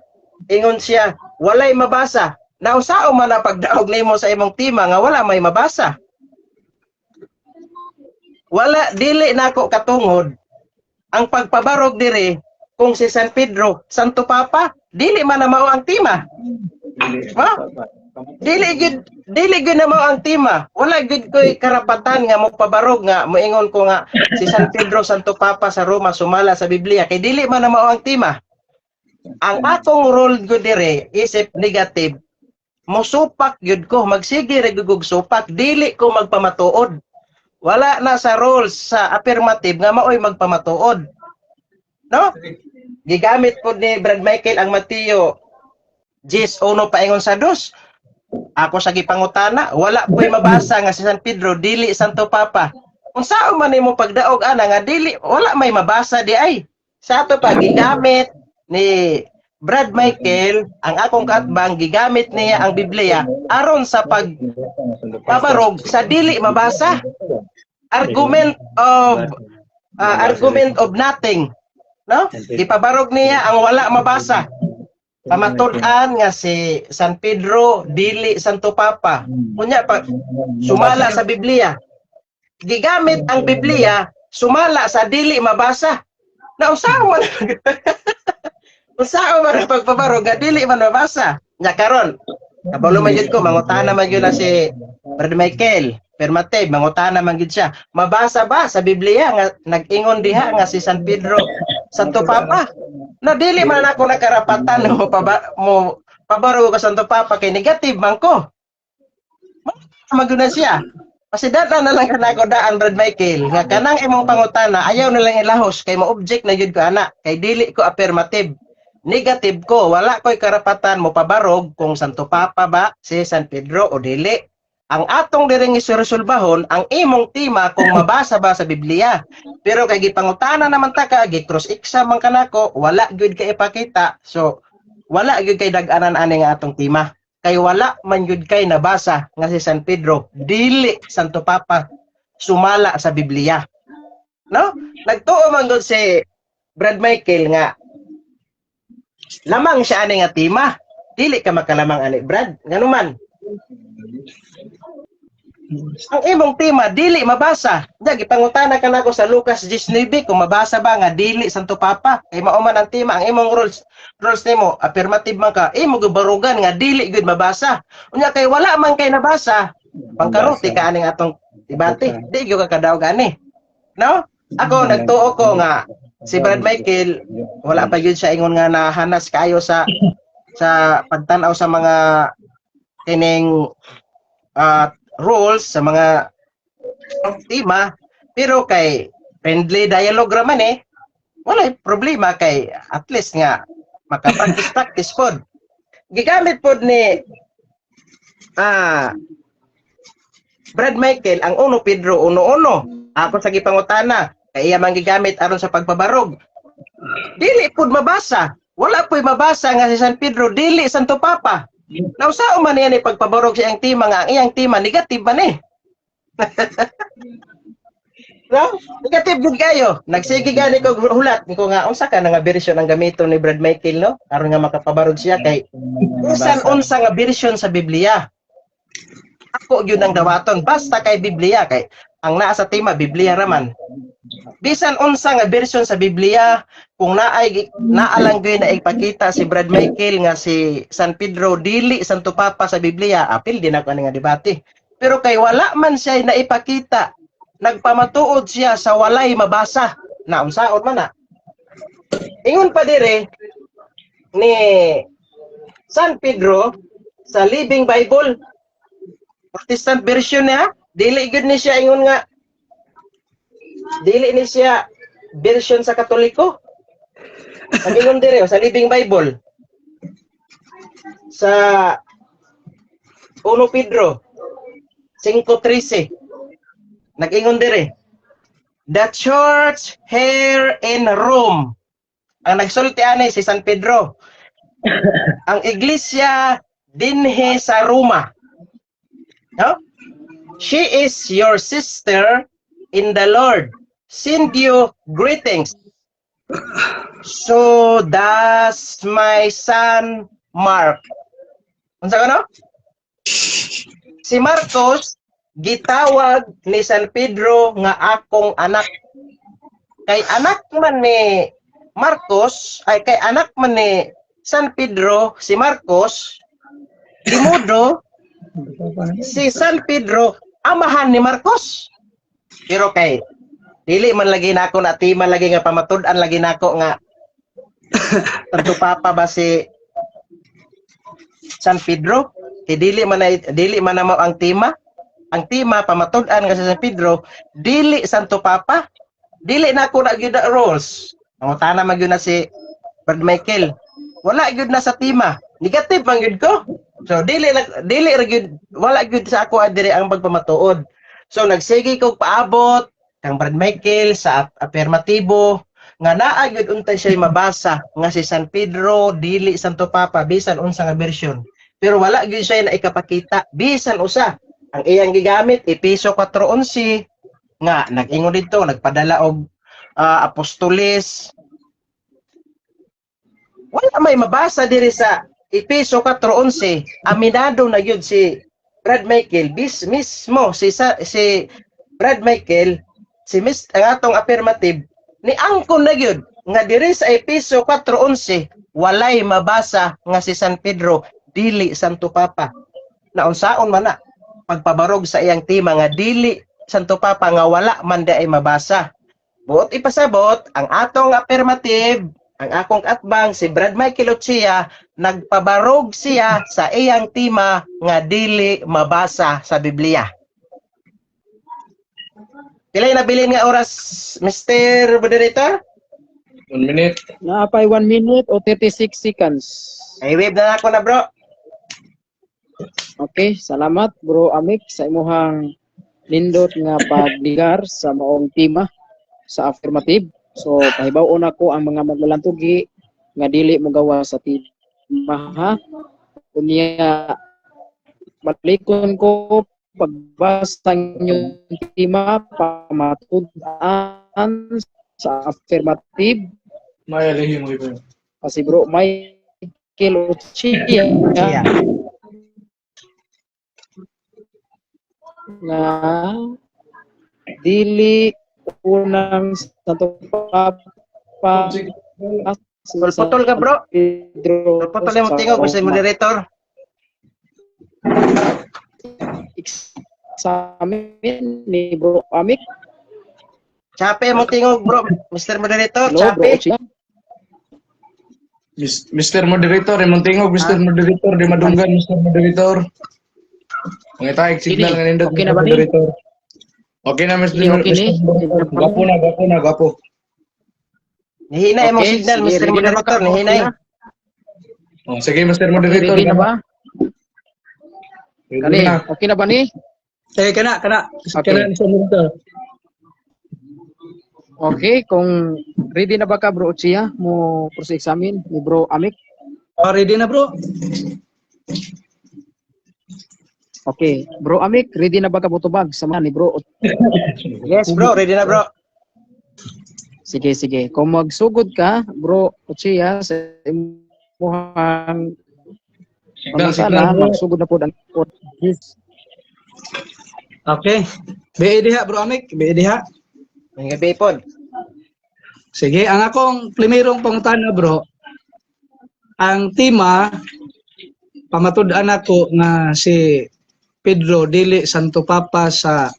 Ingon siya, walay mabasa. Nausao man na pagdaog nimo sa imong tema nga wala may mabasa? Wala, dili nako katungod ang pagpabarog diri kung si San Pedro Santo Papa, dili man na mao ang tema. Ha? Dili gyud na mao ang tema. Wala gyud ko'y karapatan nga mopabarog nga moingon ko nga si San Pedro Santo Papa sa Roma sumala sa Biblia kay dili man na mao ang tema. Ang akong role gyud dire isip negative, mosupak gyud ko, magsige ra gyud kog supak, dili ko magpamatuod. Wala na sa roles sa affirmative nga maoy magpamatuod. No? Gigamit po ni Brad Michael ang Mateo 10:1 paingon sa 2. Ako sa gipangutana, wala po'y mabasa nga si San Pedro dili Santo Papa. Kung saan man nimo pagdaog ana nga dili, wala may mabasa di ay. Sa ato pa gigamit ni Brad Michael ang akong kaatbang, gigamit niya ang Biblia aron sa pag pabarog sa dili mabasa. Argument of nothing. No? Gipabarog niya ang wala mabasa. Pamatud-an nga si San Pedro dili Santo Papa. Unya pa sumala sa Biblia. Gigamit ang Biblia sumala sa dili mabasa. Na unsaon man ang pagpabarog nga dili man mabasa? Nya karon, kabalo man gyud ko, mangutana man gyud na si Brother Michael. Permate, mangutana man gyud siya. Mabasa ba sa Biblia nga nag-ingon diha nga si San Pedro Santo Papa? Na dili man ako nakarapatan mo pabaro ko Santo Papa kay negative man ko. Maguna siya. Pasidata na lang kanako daan, Brad Michael, nga kanang imong pangutana ayaw na lang ilahos kay mo-object na gyud ko ana kay dili ko affirmative. Negative ko, wala ko'y karapatan mo pabarog kung Santo Papa ba si San Pedro o dili. Ang atong diring isuresolbahon ang imong tema kung mabasa ba sa Biblia. Pero kay gipangutana naman ta ka, gi-cross exam man kanako, wala gyud kay ipakita. So wala gyud kay dag-anan ani nga atong tema. Kay wala man gyud kay nabasa nga si San Pedro dili Santo Papa sumala sa Biblia. No? Nagtuo man gud si Brad Michael nga lamang siya ani nga tema. Dili ka makalamang ani, Brad. Ngano man? Ang imong tema dili mabasa. Diya gipangutana ka nako sa Lucas 19 kung mabasa ba nga dili Santo Papa. Kay mao man ang tema, ang imong rules nimo affirmative man ka, imo gibarugan nga dili gyud mabasa. Unya kay wala man kay nabasa, pangkarote ka aning atong debate. Di gyud ka kadaog ani. No? Ako nagtuo ko nga si Brad Michael wala pa gyud siya ingon nga nahanas kayo sa pagtan-aw sa mga kining rules sa mga tema, pero kay friendly dialogue ra man eh, wala problema kay at least nga maka-practice practice pod. Gigamit pod ni Brad Michael ang 1 Pedro 1:1. Ako sa gipangutana kay iya man gigamit aron sa pagpabarog, dili pod mabasa. Wala po'y mabasa nga si San Pedro dili Santo Papa. Nausaon man niya ni pagpabarog sa iyang tema nga ang iyang tema negative man eh. No? Negative gud kayo. Nagsige gani ko hulat ko nga unsa ka na nga version ang gamiton ni Brad Michael, no? Aron nga makapabarog siya kay bisan unsa nga version sa Biblia. Ako gyud ang dawaton basta kay Biblia, kay ang naa sa tema Biblia raman. Bisan unsa nga version sa Biblia, kung naay naa lang gyud na ipakita si Brad Michael nga si San Pedro dili Santo Papa sa Biblia, apil din ako ani nga debate. Pero kay wala man siya naipakita, nagpamatuod siya sa walay mabasa. Na unsaon man na. Ingon pa dire ni San Pedro sa Living Bible, Protestant version niya, dili gyud ni siya ingon nga dili ni siya version sa Katoliko. Ang ingon dire sa Living Bible sa 1 Pedro 5:13, nag-ingon dire, "The church here in Rome." Ang nagsulti ani si San Pedro. Ang iglesia dinhi sa Roma. No? "She is your sister in the Lord. Send you greetings. So does my son Mark." Unsa ka, no? Si Marcos gitawag ni San Pedro nga akong anak. Kay anak man ni Marcos, ay kay anak man ni San Pedro si Marcos, Timudo si San Pedro amahan ni Marcos. Pero kay dili man lagi nako na tema lagi nga pamatud-an lagi nako nga Santo Papa ba si San Pedro? Kay dili man na mao ang tema. Ang tema pamatud-an nga si San Pedro dili Santo Papa. Dili nako na gyud na rules. Pangutana man gyud na si Brad Michael. Wala gyud na sa tema. Negative man gyud ko. So dili ra gyud, wala gyud sa ako diri ang pagpamatuod. So nagsige kog paabot kang Brad Michael sa affirmatibo nga naa gyud untay siya mabasa nga si San Pedro dili Santo Papa bisan unsa nga version. Pero wala gyud siya na ikapakita bisan usa. Ang iyang gigamit Epeso 4:11 nga nag-ingon didto nagpadala og apostoles. Wala may mabasa diri sa Epeso 4:11. Aminado na gyud si Brad Michael bis mismo si Brad Michael, si mis ang atong affirmative ni angkon na gyud nga diri sa Epeso 4:11 walay mabasa nga si San Pedro dili Santo Papa. Naunsaon man na pagpabarog sa iyang tema nga dili Santo Papa nga wala man di ay mabasa. Buot ipasabot ang atong affirmative, ang akong atbang si Brad Michael Ochia, nagpabarog siya sa iyang tema nga dili mabasa sa Biblia. Pilay nabilin nga oras, Mr. Moderator? 1 minute. Naapay 1 minute o 36 seconds. Ay, wave na ako na, bro. Okay, salamat, Bro Amik, sa imuhang nindot nga pagligar sa maong tema sa affirmative. So pahibaw na ko ang mga maglalantugi nga dili mo gawa sa tema, ha. Unya balikon ko pagbasa inyong tema pamatud-an sa affirmative May lihim mo iba. Kasi Bro Michael Ochia Yeah. nga dili unang Santo Papa si Putol ka, bro. Pedro Putol yung sa tingog, Mr. Roma. Moderator. Examine ni Bro Amik. Chape mo tingog, bro. Mr. Moderator, Hello, Bro chape. Ochia. Mr. Moderator, imong tingog, Mr. Moderator, di madunggan, Mr. Moderator. Pangitaig signal Kini, nga nindot, okay na Mr. ba ni? Moderator. Okay na, Mr. Kini, okay ni? Mr. Moderator. Gwapo na, gwapo na, gwapo. Nihinay mo Okay, signal, sige, Mr. ready na ba Moderator. ka? Nihinay. Okay na? Oh, sige, Mr. Moderator. Ready na ba? Ready Kani, na. okay na ba ni? Eh, kana, kana. Okay. Kana, Mr. Moderator. Okay, kung ready na ba ka, Bro Ochia, mo cross examine ni Bro Amik? Oh, ready na, bro? Okay, Bro Amik, ready na ba ka butubag sa mga ni Bro? Yes, bro. Ready na, bro. Sige, sige. Kung magsugod ka, Bro Ochia, sa imuhang Signal, pangutana, signal, bro. magsugod na po ang Yes. Okay. BA diha, Bro Amik. BA diha. May gabi pod. Sige, ang akong primerong pangutana, bro, ang tema pamatud-an ako nga si Pedro dili Santo Papa sa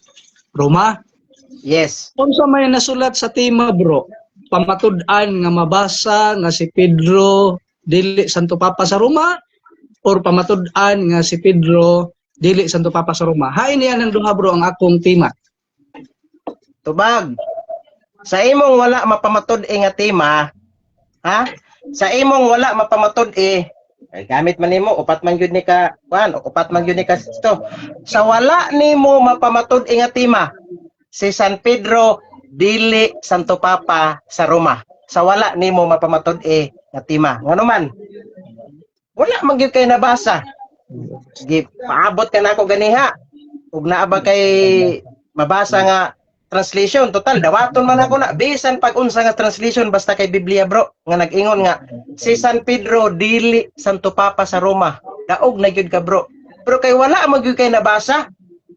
Roma. Yes. Unsa may nasulat sa tema, bro? Pamatud-an nga mabasa nga si Pedro dili Santo Papa sa Roma or pamatud-an nga si Pedro dili Santo Papa sa Roma? Hain niya ng duha, bro, ang akong tema. Tubag. Sa imong wala mapamatud-e nga tema, ha? Sa imong wala mapamatud-e, ay gamit man nimo upat man gyud ni ka kuan, upat man gyud ni ka to. Sa wala nimo mapamatud-e nga tema, si San Pedro dili Santo Papa sa Roma. Sa wala nimo mapamatud-e nga tema. Ngano man? Wala man gyud kay nabasa. Gi paabot ka nako ganiha. Ug naa ba kay mabasa nga translation? Total, dawaton man ako na bisan pag unsa nga translation, basta kay Biblia, bro, nga nag-ingon nga si San Pedro dili Santo Papa sa Roma, daog na gyud ka, bro. Pero kay wala man gyud kay nabasa,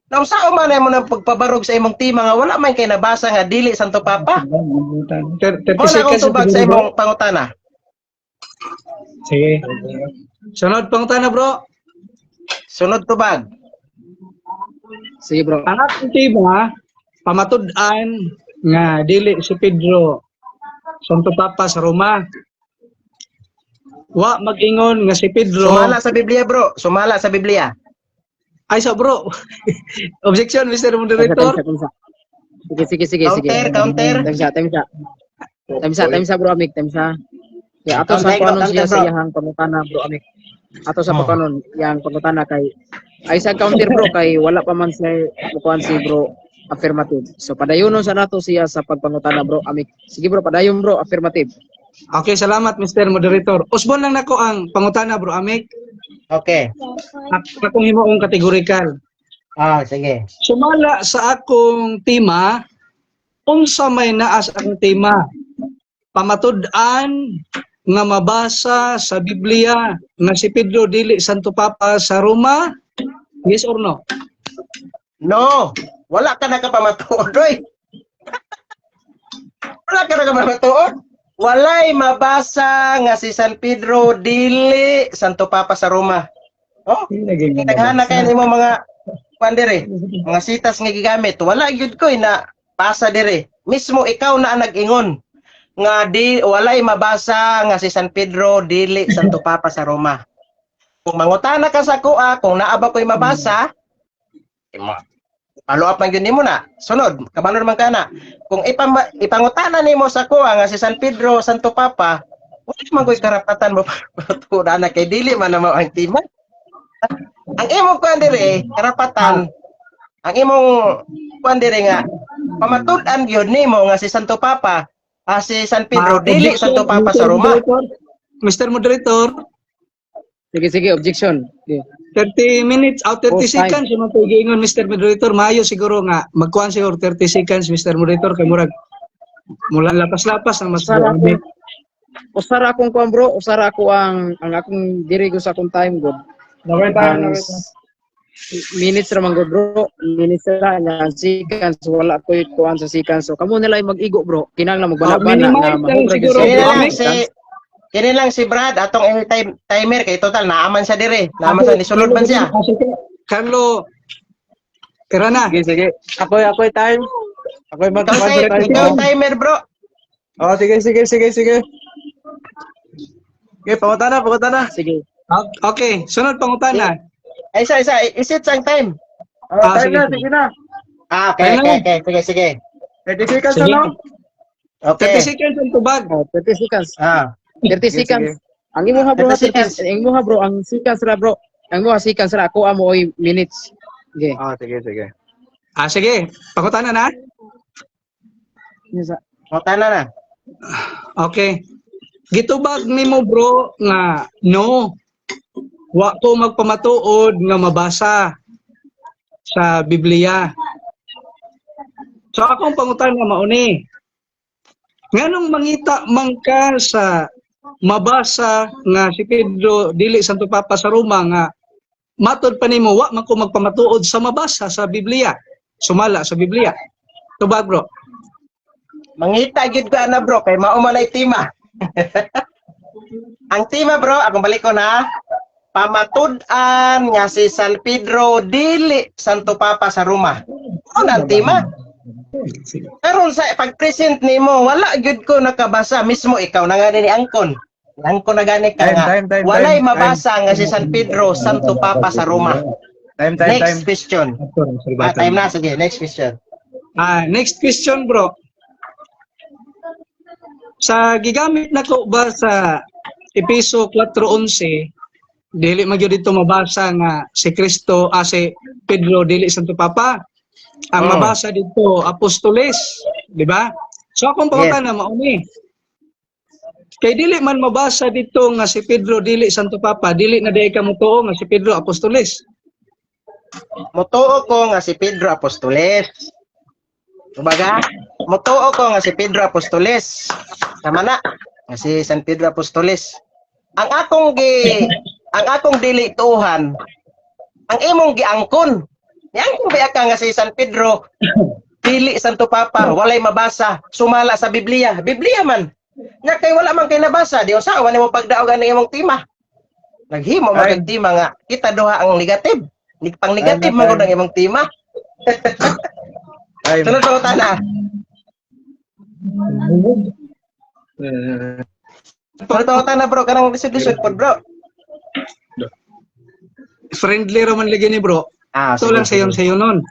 naunsaon man mo nang pagpabarog sa imong tema nga wala man kay nabasa nga dili Santo Papa? 30 Mo na akong seconds tubag sa siguro, bro. imong pangutana. Sige. Sunod pangutana, bro. Sunod tubag. Sige, bro. Ang akong tema, pamatud-an nga dili si Pedro Santo Papa sa Roma. Wa mag-ingon nga si Pedro Sumala sa Biblia, bro. Sumala sa Biblia. Ay sa bro. Objection, Mr. Moderator. Time sa, time sa. Sige, sige, sige, sige. Counter, counter. Time sa, time sa. Time sa, time sa, bro, Amik, time sa. Ya, ato sa Counter, panon counter, siya sa bro. iyahang pangutana, bro, Amik. Ato sa Oh. pagkanon, iyang pangutana kay ay sa counter, bro, kay wala pa man siya mukuan si bro affirmative. So padayonon sa nato siya sa pagpangutana, bro, Amik. Sige, bro, padayon, bro, affirmative. Okay, salamat, Mr. Moderator. Usbon lang nako ang pangutana, bro Amik. Okay. Akong himuong categorical. Ah, sige. Sumala sa akong tema, unsa may naa sa akong tema? Pamatud-an nga mabasa sa Biblia nga si Pedro dili Santo Papa sa Roma? Yes or no? No, wala ka nakapamatuod, oy. Wala ka nakapamatuod. Walay mabasa nga si San Pedro dili Santo Papa sa Roma. Oh, taghana kay nimo mga kuan dire, mga sitas nga gigamit. Wala gyud ko na pasa dire. Mismo ikaw na ang nag-ingon nga di walay mabasa nga si San Pedro dili Santo Papa sa Roma. Kung mangutana ka sa kuha, kung naa ba ko'y mabasa, follow up man gyud nimo na. Sunod, kabalo naman ka na. Kung ipangutana nimo sa kuha nga si San Pedro Santo Papa, wala man ko'y karapatan mo paturan na kay dili man na mao ang tema. Ang imong kuan dire, karapatan, ang imong kuan dire nga pamatud-an gyud nimo nga si Santo Papa, si San Pedro dili Objection, Santo Papa Mr. sa Roma. Moderator. Mr. Moderator, Sige, sige, objection. Sige. 30 minutes out 30 Oh, time. seconds yung mga giingon, Mr. Moderator, maayo siguro nga magkuan siguro 30 seconds, Mr. Moderator, kay murag mula lapas-lapas ang mas Usara ako. Usara akong kuan, bro, usara ako ang akong diri ko sa akong time god. Okay tayo. Ang minutes ra man gud, bro. Minutes ra nya ang seconds wala koy kuan sa seconds. So kamo nila ay mag-igo, bro. Kinahanglan magbana-bana Oh, nga minimize lang mahurag siguro, sa Kini bro. lang Amik. si kini lang si Brad atong anytime timer kay total naaman siya dire. Naaman siya nisulod man siya. Ah, sige. Carlo, tira na. Sige, sige. Ako'y time. Ako'y Ikaw, mag time, ikaw timer, bro. Oh, sige, sige, sige, sige. Okay, pangutana, pangutana. Sige. Okay, sunod pangutana. Ay, isa, isa. Isit ang time. Oh, Ah, time sige, na, sige. sige na. Ah, okay, Time na. okay, okay. Sige, sige. 30 seconds Sige. na, no? Okay. 30 seconds ang tubag. Oh, 30 seconds. Ah, 30 Sige, seconds. Ang imuha, bro, 30 30 seconds. Ang imuha, bro, ang seconds ra, bro. Ang imuha seconds ra ako amo oy minutes. Sige. Ah, sige, sige. Ah, sige. Pangutana na. Isa. Pangutana na. Okay. Gitubag nimo, bro, nga no. Wa ko magpamatuod nga mabasa sa Biblia. So akong pangutana mauni. Nganong mangita man ka sa mabasa nga si Pedro dili Santo Papa sa Roma nga matod pa nimo wa man ko magpamatuod sa mabasa sa Biblia? Sumala sa Biblia. Tubag, bro. Mangita gyud ko ana, bro, kay mao man ay tema. Ang tema, bro, akong balik ko na. Pamatud-an nga si San Pedro dili Santo Papa sa Roma. Ano ang tema? Karon sa pag-present nimo, wala gyud ko nakabasa mismo ikaw na nga ni Angkon. Angkon na gani ka Time, nga. time, time, Walay time, mabasa nga si San Pedro Santo Papa sa Roma. Time, time, Next time. question. Ah, time na, sige, next question. Ah, next question, bro. Sa gigamit nako ba sa Epeso 4:11, dili man gyud dito mabasa nga si Kristo, si Pedro dili Santo Papa. Ang mabasa dito apostoles, di ba? So akong pangutana mao ni. Kay dili man mabasa dito nga si Pedro dili Santo Papa, dili na diay ka motuo nga si Pedro apostoles? Mutuo ko nga si Pedro Apostoles. Kumbaga, mutuo ko nga si Pedro Apostoles. Tama na, nga si San Pedro Apostoles. Ang akong dili tuuhan, ang imong giangkon. Niangkon ba ka nga si San Pedro dili Santo Papa, walay mabasa, sumala sa Biblia. Biblia man. Nya kay wala man kay nabasa, di usa wa nimo pagdaog ang imong tema. Naghimo man Ay. Kag tema nga kita duha ang negative. Pang negative Ay, man gud ang imong tema. Ay, Sunod pangutana. Sunod pangutana, bro, kanang lisod-lisod pod, bro. Friendly ra man lagi ni, bro. Ah, Ito lang sayon-sayo nun.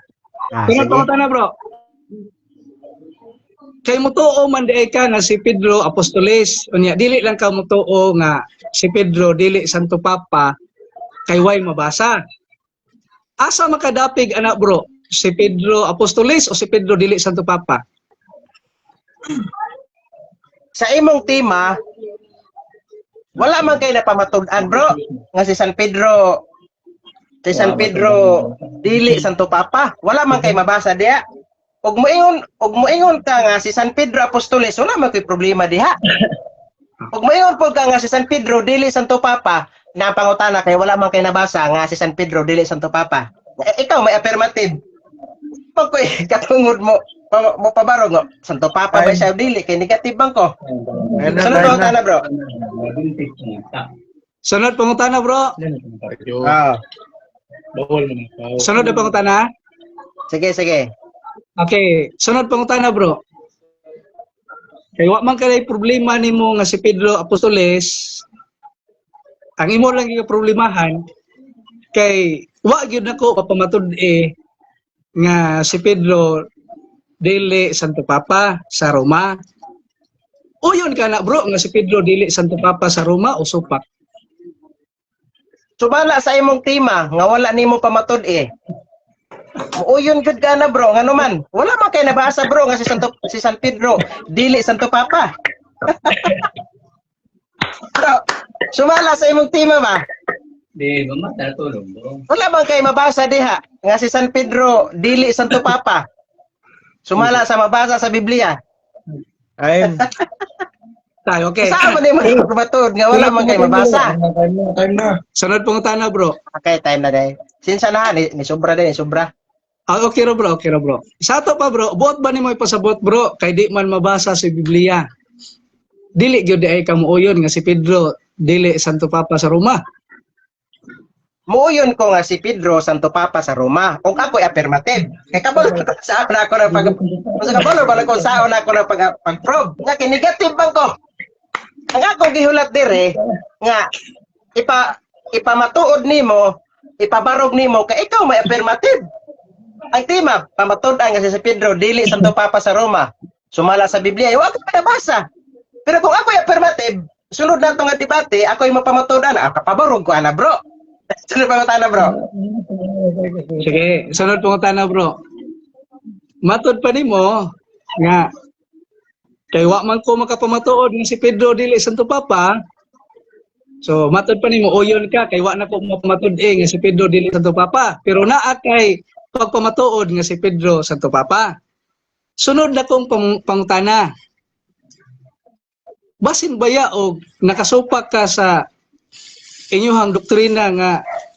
Ah, Sunod sige. pangutana, bro. Kay mutuo man diay ka nga si Pedro apostoles. Unya dili lang ka mutuo nga si Pedro dili Santo Papa kay way mabasa. Asa makadapig ana, bro? Si Pedro apostoles o si Pedro dili Santo Papa? Sa imong tema, wala man kay napamatud-an, bro, nga si San Pedro dili Santo Papa. Wala man kay mabasa diha. Ug moingon ka nga si San Pedro apostoles, wala man kay problema diha. Ug moingon pod ka nga si San Pedro dili Santo Papa, na ang pangutana kay wala man kay nabasa nga si San Pedro dili Santo Papa. Eh, ikaw may affirmative. Pag ko katungod mo mo pabarog nga Santo Papa ba siya o dili kay negative bang ko. Ayun na, Sunod time na. pangutana, bro. Sunod pangutana, bro. Ah, Sunod na pangutana. Sige, sige. Okay, sunod pangutana, bro. Kay wa man kay problema nimo nga si Pedro apostoles, ang imo lang gyud problemahan kay wa gyud nako papamatud-e nga si Pedro dili Santo Papa sa Roma. Uyon ka na, bro, nga si Pedro dili Santo Papa sa Roma o supak? Sumala sa imong tema nga wala nimo pamatud-e. Uyon gud ka na, bro, ngano man. Wala man kay nabasa, bro, nga si San Pedro dili Santo Papa. Bro, sumala sa imong tema ba? Di ba matulog, bro? Wala man kay mabasa diha nga si San Pedro dili Santo Papa. Sumala sa mabasa sa Biblia. Ay, Tayo, okay. Saan man nimo pamatud nga wala man kay mabasa? time na, time na. Sunod pangutana, bro. Okay, time na day. Sinsa na ni sobra day, ni sobra. Ah, okay ra, bro, okay ra, bro. Sa ato pa, bro, buot ba nimo ipasabot, bro, kay di man mabasa sa Biblia? Dili gyud diay ka muuyon nga si Pedro dili Santo Papa sa Roma? Muuyon ko nga si Pedro Santo Papa sa Roma. Ug ako'y affirmative. Kay kabalo ko sa ako na pag sa kabalo ba ko sa na ako na pag pag-probe. Nga kay negative bang ko. Ang akong gihulat dire nga ipamatuod nimo, ipabarog nimo kay ikaw may affirmative. Ang tema, pamatud-an nga si Pedro dili Santo Papa sa Roma. Sumala sa Biblia, wa ko nabasa. Pero kung ako'y affirmative, sunod na nga debate, ako'y mapamatuod-an, ah, kapabarog ko ana, bro. Sunod pangutana, bro. Sige, sunod pangutana, bro. Matod pa nimo nga kay wa man ko makapamatuod nga si Pedro dili Santo Papa. So matod pa nimo uyon ka kay wa na ko mapamatud-e nga si Pedro dili Santo Papa. Pero naa kay pagpamatuod nga si Pedro Santo Papa. Sunod na kong pangutana. Basin baya og nakasupak ka sa inyuhang doktrina nga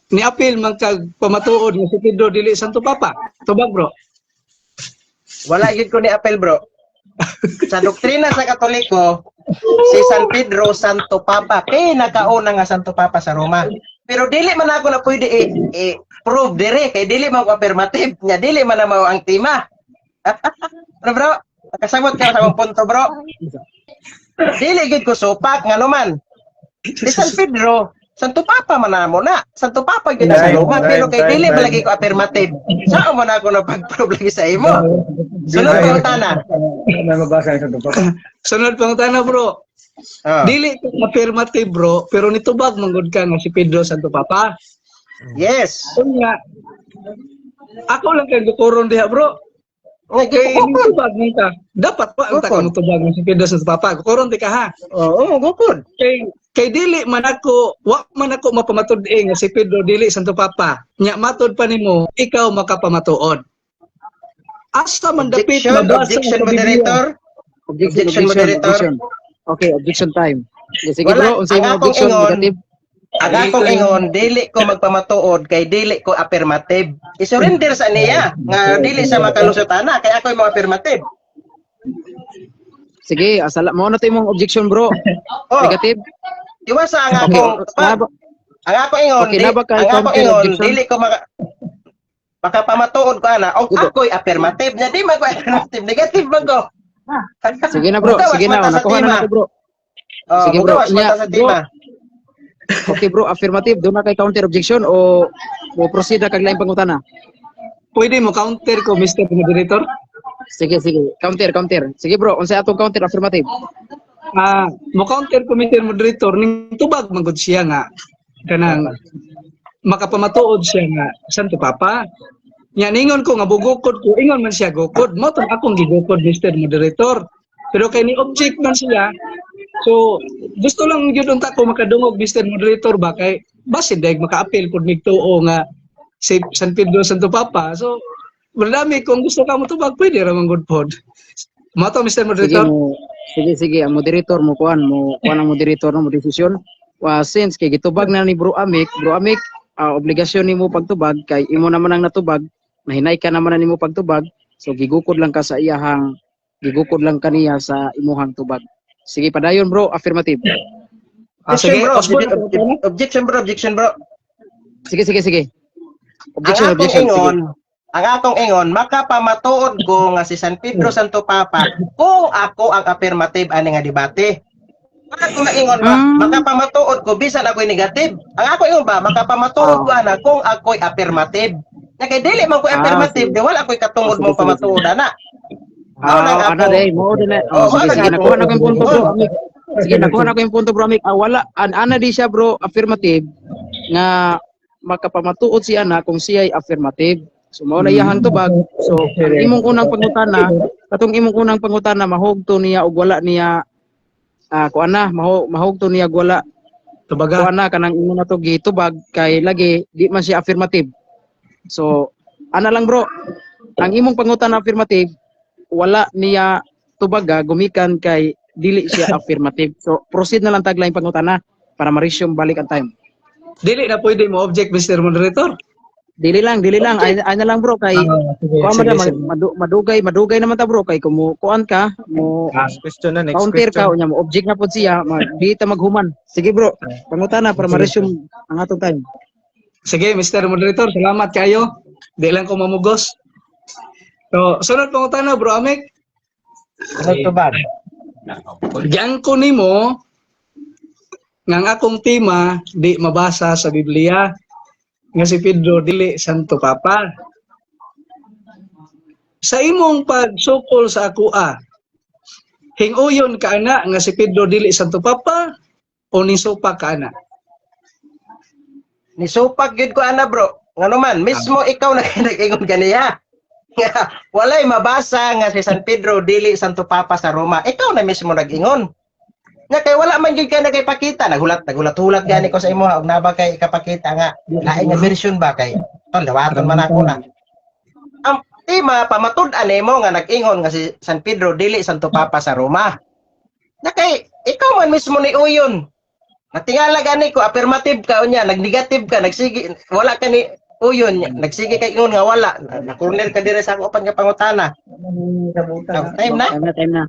niapil man kag pamatuod nga si Pedro dili Santo Papa? Tubag, bro. Wala gyud ko ni apel, bro. Sa doktrina sa Katoliko, si San Pedro Santo Papa, pinakauna nga Santo Papa sa Roma. Pero dili man ako na pwede i-prove dire kay dili man ko affirmative nya dili man na mao ang tema. Ano, bro? Nakasabot ka sa akong punto, bro. Dili gyud ko supak ngano man. Si San Pedro, Santo Papa man na mo na. Santo Papa gyud na sa Time, Roma pero kay time, dili time. man lagi ko affirmative. Saan mo na ako na pag-prove lagi sa imo? Sunod pangutana. May mabasa yung Santo Papa. Sunod pangutana, bro. Oh. Dili ka affirmative, bro, pero nitubag manggod ka nga si Pedro Santo Papa. Yes. Unya, ako lang kay gukuron diha, bro. Nga Kay gukod. nitubag man ka. Dapat pa ang Gukod. ka motubag nga si Pedro Santo Papa. Gukuron di ka ha. Oo, gukod. Kay dili man ako, wa man ako mapamatud-e nga si Pedro dili Santo Papa. Nya matod pa nimo, ikaw makapamatuod. Asa man dapit Objection, mabasa objection, sa Biblia? moderator. Objection, Objection, objection, moderator. objection. Okay, objection time. Sige, sige Wala. bro, unsay Ang imong akong objection ingon, negative? Ang akong ingon, dili ko magpamatuod kay dili ko affirmative. I-surrender sa niya nga dili sa makalusot ana kay ako yung mga affirmative. Sige, asala mo na to imong objection, bro. Oh, Negative. iwasa ang Okay, akong na, Ang ako ingon, Okay, di, na ba kay ang ako counter ingon, objection? dili ko makapamatuod ko ana og Sige. ako'y affirmative nya, di man ko affirmative, negative man ko. Sige na, bro, Mugawas sige na, man ta sa nakuha na tema. nato, bro. Oh, Sige, bro. mugawas man Nya, ta sa bro. tema. Okay, bro, affirmative, doon na kay counter objection o mo proceed na kag laing pangutana? Pwede mo counter ko, Mr. Moderator? Sige, sige. Counter, counter. Sige, bro, unsay atong counter affirmative? Ah, mo counter ko, Mr. Moderator, ning tubag man gud siya nga kanang makapamatuod siya nga Santo Papa. Nya ningon ko nga bugukod ko, ingon man siya gukod. Mao tong akong gigukod, Mr. Moderator. Pero kay ni object man siya, so gusto lang gyud unta ko makadungog, Mr. Moderator, ba kay basin daig maka-appeal pud mig tuo nga si San Pedro Santo Papa. So marami kung gusto ka mo tubag, pwede ra man gud pod. Mao to, Mr. Sige Moderator. mo, sige, sige, ang moderator mo kuan ang moderator no mo desisyon. Wa since kay gitubag na ni Bro Amik, Bro Amik, obligasyon nimo pagtubag kay imo naman ang natubag, nahinay ka naman na nimo pagtubag, so gigukod lang ka sa iyahang gigukod lang kaniya sa imuhang tubag. Sige, padayon, bro, affirmative. Ah, Objection, sige, bro, Osborne, objection, bro, objection, bro. Sige, sige, sige. Objection, Ang akong objection. Sige. ingon, ang akong ingon, makapamatuod ko nga si San Pedro Santo Papa kung ako ang affirmative ani nga debate. Ang ako maingon ba, makapamatuod ko bisan ako'y negative. Ang ako ingon ba, makapamatuod ko ana kung ako'y affirmative. Nya kay dili man ko affirmative, Sige. di wala ako'y katungod Sige, mong sige, pamatuod ana. Mao nang Ah, ana ako. day, mo din na. Oh, Oh, mao sige, nang sige, ako. nakuha na ko yung punto, bro. Amik. Sige, nakuha na ko yung punto, bro, Amik. Ah, wala ana di siya, bro, affirmative nga makapamatuod siya na kung siya ay affirmative. So mao na iyahang tubag. So ang imong unang pangutana, katong imong unang pangutana mahugto niya og wala niya, kuan na mahugto niya og wala Tubaga. kuan na kanang imo na to gitubag kay lagi di man siya affirmative. So ana lang, bro, ang imong pangutana affirmative, wala niya tubaga gumikan kay dili siya affirmative. So proceed na lang tag laing pangutana para ma-resume balik ang time. Dili na pwede mo object, Mr. Moderator. Dili lang, dili lang. Ay na lang, bro, kay Sige, kuan man sige, na, sige. madugay, madugay naman ta, bro, kay kung mo kuan ka, mo Next question na, next counter ka question. unya mo object na pod siya, di ta maghuman. Sige, bro, pangutana para ma-resume ang atong time. Sige, Mr. Moderator, salamat kayo. Di lang ko mamugos. So, sunod pangutana, Bro Amik. Ano tubag? Giangko nimo nga ang akong tema di mabasa sa Biblia nga si Pedro dili Santo Papa. Sa imong pagsukol sa akoa, hinguyon ka ana nga si Pedro dili Santo Papa o nisupa ka ana? Nisupak gyud ko ana, bro. Ngano man, mismo ikaw na nag-ingon ganiya. Nga walay mabasa nga si San Pedro dili Santo Papa sa Roma. Ikaw na mismo nag-ingon. Nga kay wala man gyud ka na kay pakita, naghulat naghulat-hulat gani ko sa imo og naba kay ikapakita nga lain nga version ba kay tol dawaton man ako na. Ang tema pamatud-an nimo nga nag-ingon nga si San Pedro dili Santo Papa sa Roma. Nga kay ikaw man mismo ni uyon. Natingala gani ko affirmative ka unya, nagnegative ka, nagsige wala ka ni uyon, nagsige kay ingon nga wala. Na corner ka dire sa ako upan nga pangutana. Oh, time na. Time na, time na.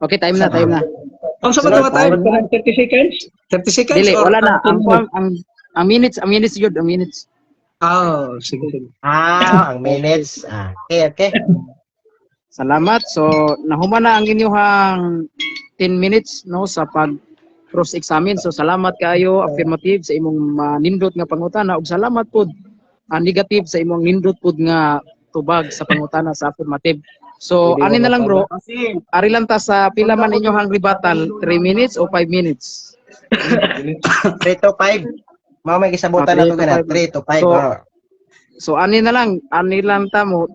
Okay, time na, time na. Ang sa ba time? 30 seconds? 30 seconds? Dili, or wala na. Ang minutes yun, ang minutes. Ah, sige, sige. Ah, ang minutes. Ah, okay. Salamat. So, nahuman na ang inyong 10 minutes no sa pag cross-examine. So, salamat kaayo affirmative sa imong manindot nga pangutana ug salamat pod negative sa imong nindot pod nga tubag sa pangutana sa affirmative. So, ani na lang, bro, ari lang ta sa pila man inyong rebuttal, 3 minutes o 5 minutes? 3 to 5. Mao may gisabutan Ah, na to 3 to gana 5. 3 to 5. So, Oh. So ani na lang, ani lang ta mo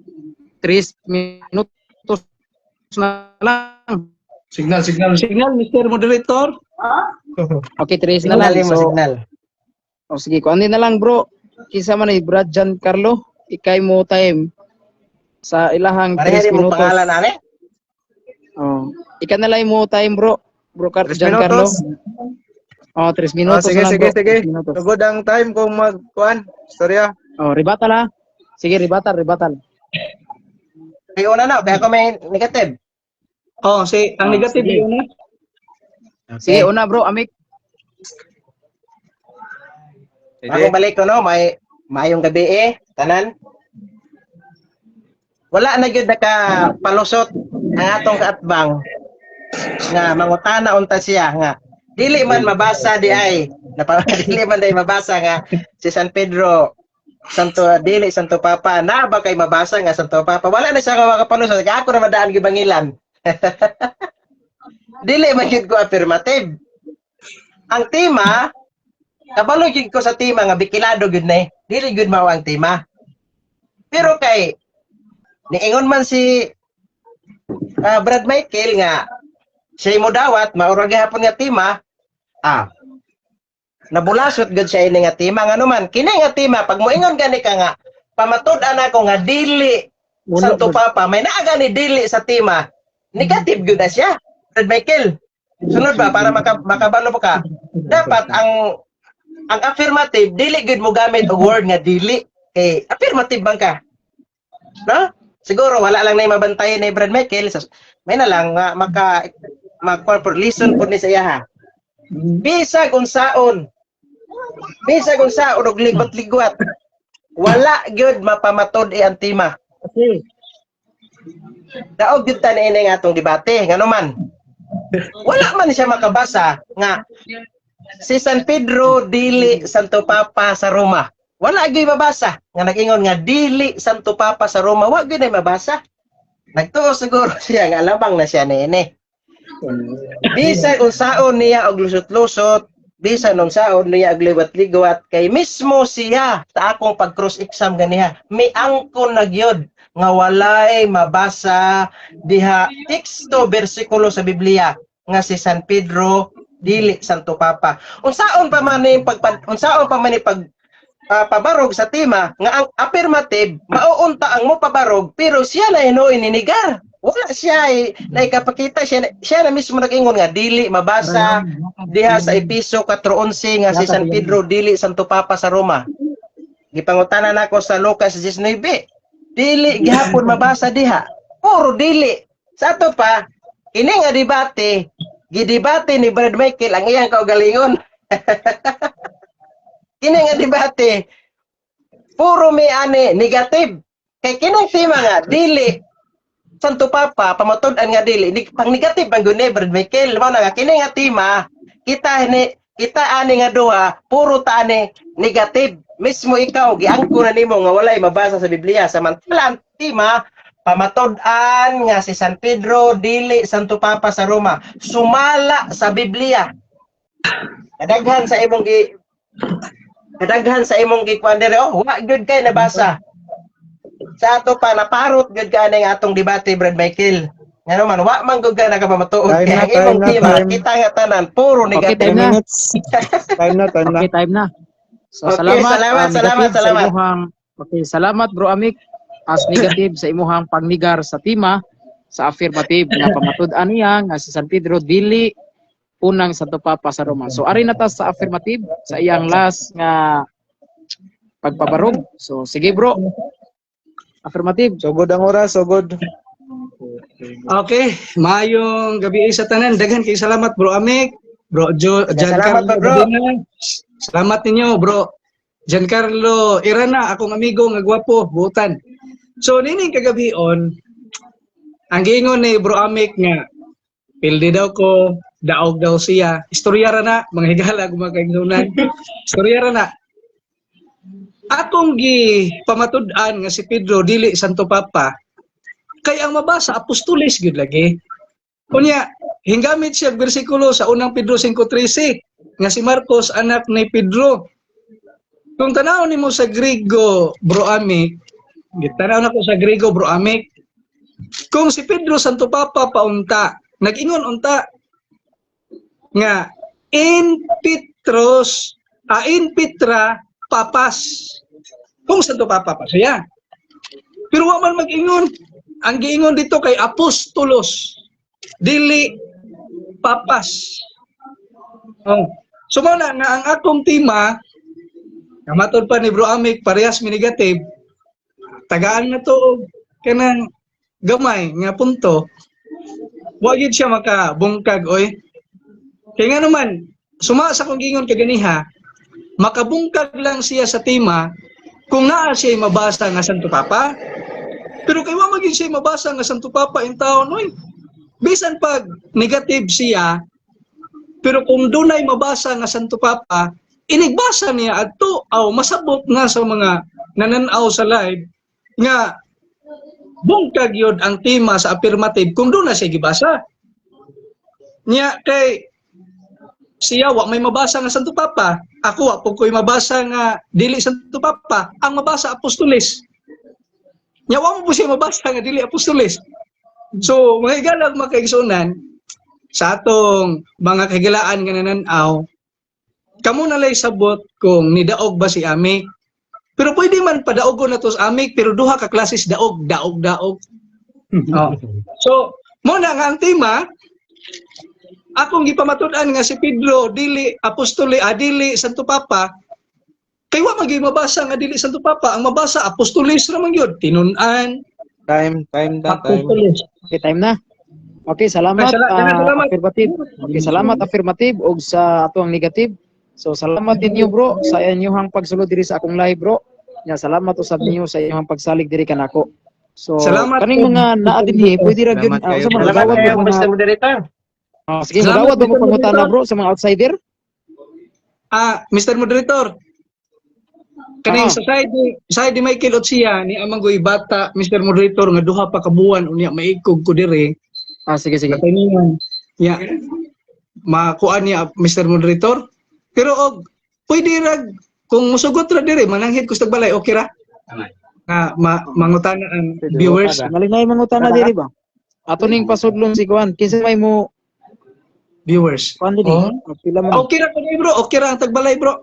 3 minutos na lang. Signal, signal. Signal, Mr. Moderator. Okay, 3 na Signal lang. mo So, signal. oh, sige, ko ani na lang, bro. Kinsa man ni Brad Giancarlo, ikay mo time sa ilahang Pareha 3 rin mo minutos. pangalan ani. Oh. Ika na lang mo time, bro. Bro Tres Giancarlo. minutos? Oh, 3 minutos Ah, sige, na lang, sige, bro. sige. 3 minutos. Tugod ang time kung magkuan. Storya. Oh, rebuttal ha. Sige, rebuttal, rebuttal. Kay una na, kaya ako may negative. Oh, si ang Ah, negative sige. yun na. Sige, una, bro, Amik. Bagong balik ko, no, may maayong gabi eh, tanan. Wala na gyud naka palusot ang atong kaatbang nga mangutana unta siya nga dili man mabasa di ay napa, dili man day mabasa nga si San Pedro Santo dili Santo Papa. Na ba kay mabasa nga Santo Papa? Wala na siya nga makapalusot. Kaya ako na madaan gibangilan. Dili man gyud ko affirmative ang tema. Kabalo gyud ko sa tema nga bikilado gyud na eh. Dili gyud mao ang tema, pero kay niingon man si Brad Michael nga siya mo dawat maura gihapon nga tema, nabulasot gud siya ini nga tema. Ngano man kini nga tema, pag moingon gani ka nga pamatud-an ako nga dili Santo Papa, may naa gani dili sa tema, negative gyud na siya, Brad Michael. Sunod ba, para makabalo pa ka, dapat ang affirmative dili gyud mo gamit og word nga dili, kay affirmative bang ka, no? Siguro wala lang na mabantayan ni Brad Michael. May na lang nga maka mag listen po ni sa iya ha. Bisag unsaon og ligot-ligwat, wala gyud mapamatud ang tema. Okay. Daog gyud ta niini nga atong debate. Ngano man wala man siya makabasa nga si San Pedro dili Santo Papa sa Roma. Wala gyud mabasa nga nag-ingon nga dili Santo Papa sa Roma. Wa gyud ay mabasa. Nagtuo siguro siya nga lamang na siya niini. Bisan unsaon niya og lusot-lusot, bisan unsaon niya og liwat-liwat, kay mismo siya sa akong pag-cross exam ganiha, miangkon na gyud nga walay mabasa diha teksto, bersikulo sa Biblia nga si San Pedro dili Santo Papa. Unsaon pa man ni pag pabarog sa tema nga ang affirmative mauunta ang mo pabarog, pero siya na hinuoy ninigar. Wala siya eh, naikapakita siya, siya na mismo nag-ingon nga dili mabasa diha sa Episo 4:11 nga si San Pedro dili Santo Papa sa Roma. Gipangutanan nako sa Lucas 19. Dili gihapon mabasa diha. Puro dili. Sa ato pa, ini nga debate, gidebate ni Brad Michael ang iyang kaugalingon. Kini nga debate, puro mi ani negative. Kay kining tema nga dili Santo Papa, pamatud-an nga dili, pang negative ang guni, Brad Michael. Mao na nga kini nga tema, kita ani nga duha, puro ta ani negative. Mismo ikaw giangko na nimo nga walay mabasa sa Biblia, samantala ang tema pamatud-an nga si San Pedro dili Santo Papa sa Roma, sumala sa Biblia. Kadaghan sa imong gikuan diri, oh, wa gyud kay nabasa. Sa ato pa, naparot gyud ka ani nga atong debate, Brad Michael. Ngano man wa man gyud ka nakapamatuod Time kay na, ang imong time na, tema time. kita nga tanan puro Okay, negative. time 10 na. minutes. Time na, time na. Okay, time na. So Okay, salamat, salamat, salamat, negative sa salamat. imuhang. Okay, salamat, Bro Amik, as negative sa imuhang pagnigar sa tema sa affirmative nga pamatud-an niya nga si San Pedro dili unang Santo Papa sa Roma. So ari na ta sa affirmative sa iyang last nga pagpabarog. So sige, bro. Affirmative. Sugod ang oras, sugod. Okay, maayong gabi sa tanan. Daghan kay salamat, Bro Amik, Bro Jo, Salamat Giancarlo pa, bro. Gabina. Salamat ninyo, Bro. Giancarlo Irana, akong amigo nga gwapo, buutan. So nining kagabion, ang giingon ni Bro Amik nga pildi daw ko, daog daw siya. Istorya ra na, mga higala kung mga kaigsunan. Istorya ra na. Akong gi pamatud-an nga si Pedro dili Santo Papa kay ang mabasa apostoles gyud lagi. Kunya, hinggamit siya og bersikulo sa Unang Pedro 5:13 nga si Marcos anak ni Pedro. Kung tanaw nimo sa Griego, Bro Amik, gitanaw nako sa Griego, Bro Amik, kung si Pedro Santo Papa paunta, nag-ingon unta nga in Petros, in Petra papas. Kung Santo Papa pa siya. Pero wa man mag-ingon. Ang giingon dito kay apostolos, dili papas. Oh. So mao na nga ang akong tema, nga matod pa ni Bro Amik parehas mi negative, tagaan na to og kanang gamay nga punto, wa gyud siya makabungkag oy. Kay nga naman, suma sa akong giingon kaganiha, Makabungkag lang siya sa tema kung naa siya mabasa nga Santo Papa. Pero kay wa magin siya mabasa nga Santo Papa in taon, oy. Bisan pag negative siya, pero kung dunay mabasa nga Santo Papa, inigbasa niya adto aw masabot nga sa mga nananaw sa live nga bungkag yun ang tema sa affirmative kung doon na siya gibasa. Niya kay siya wa may mabasa nga Santo Papa. Ako wa pud ko'y mabasa nga dili Santo Papa. Ang mabasa, apostoles. Nya wa mo po siya mabasa nga dili apostoles. So mga igalang, mga kaigsuonan, sa atong mga kahigalaan nga nananaw, kamo na lay sabot kung nidaog ba si Amik. Pero pwede man padaogon na to sa Amik, pero duha ka klases daog, daog, daog. Oh. So, mo na nga ang tema, akong gipamatud-an nga si Pedro dili apostoli, ah, dili Santo Papa, kay wa man gyud mabasa nga dili Santo Papa. Ang mabasa, apostolis ra man gyud, tinun-an. Time, time na, time. Apostolis. Okay, time na. Okay, salamat. Ay, salamat. Affirmative. Okay, salamat affirmative og sa ato ang negative. So salamat ninyo, bro, sa inyong pagsulod diri sa akong live, bro. Nya salamat usab ninyo sa inyong pagsalig diri kanako. So Salamat kaning po. Mga naa dinhi pwede ra gyud Salamat kayo, sa mga bro. Salamat gawad kayo, mga Mr. Moderator. Ah, sige, Salamat, magawad mo Mr. pangutana, Moderator. bro, sa mga outsider. Ah, Mr. Moderator. Kaning sa side ni Michael Otsia ni amang goy bata, Mr. Moderator, nga duha pa ka buwan unya maikog ko dire. Ah, sige sige. Katiningan. Ya. Makuan niya, Mr. Moderator. Pero og pwede ra kung musugot ra dire mananghid ko sa balay, okay ra? Nga mangutana ang viewers. Malinay mangutana diri ba? Ato ning pasudlon si kuan. Kinsa may mo Viewers. kuan dinhi? Oh. Pila man? Okay ra ko bro, okay ra ang tagbalay, bro.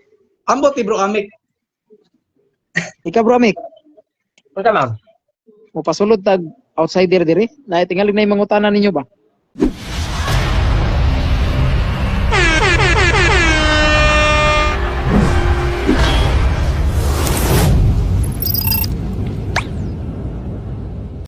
Ambot ni bro Amik. Ikaw, bro Amik, Unsa, ma'am? mo pasulod tag outsider diri. Na tingali na mangutana ninyo ba?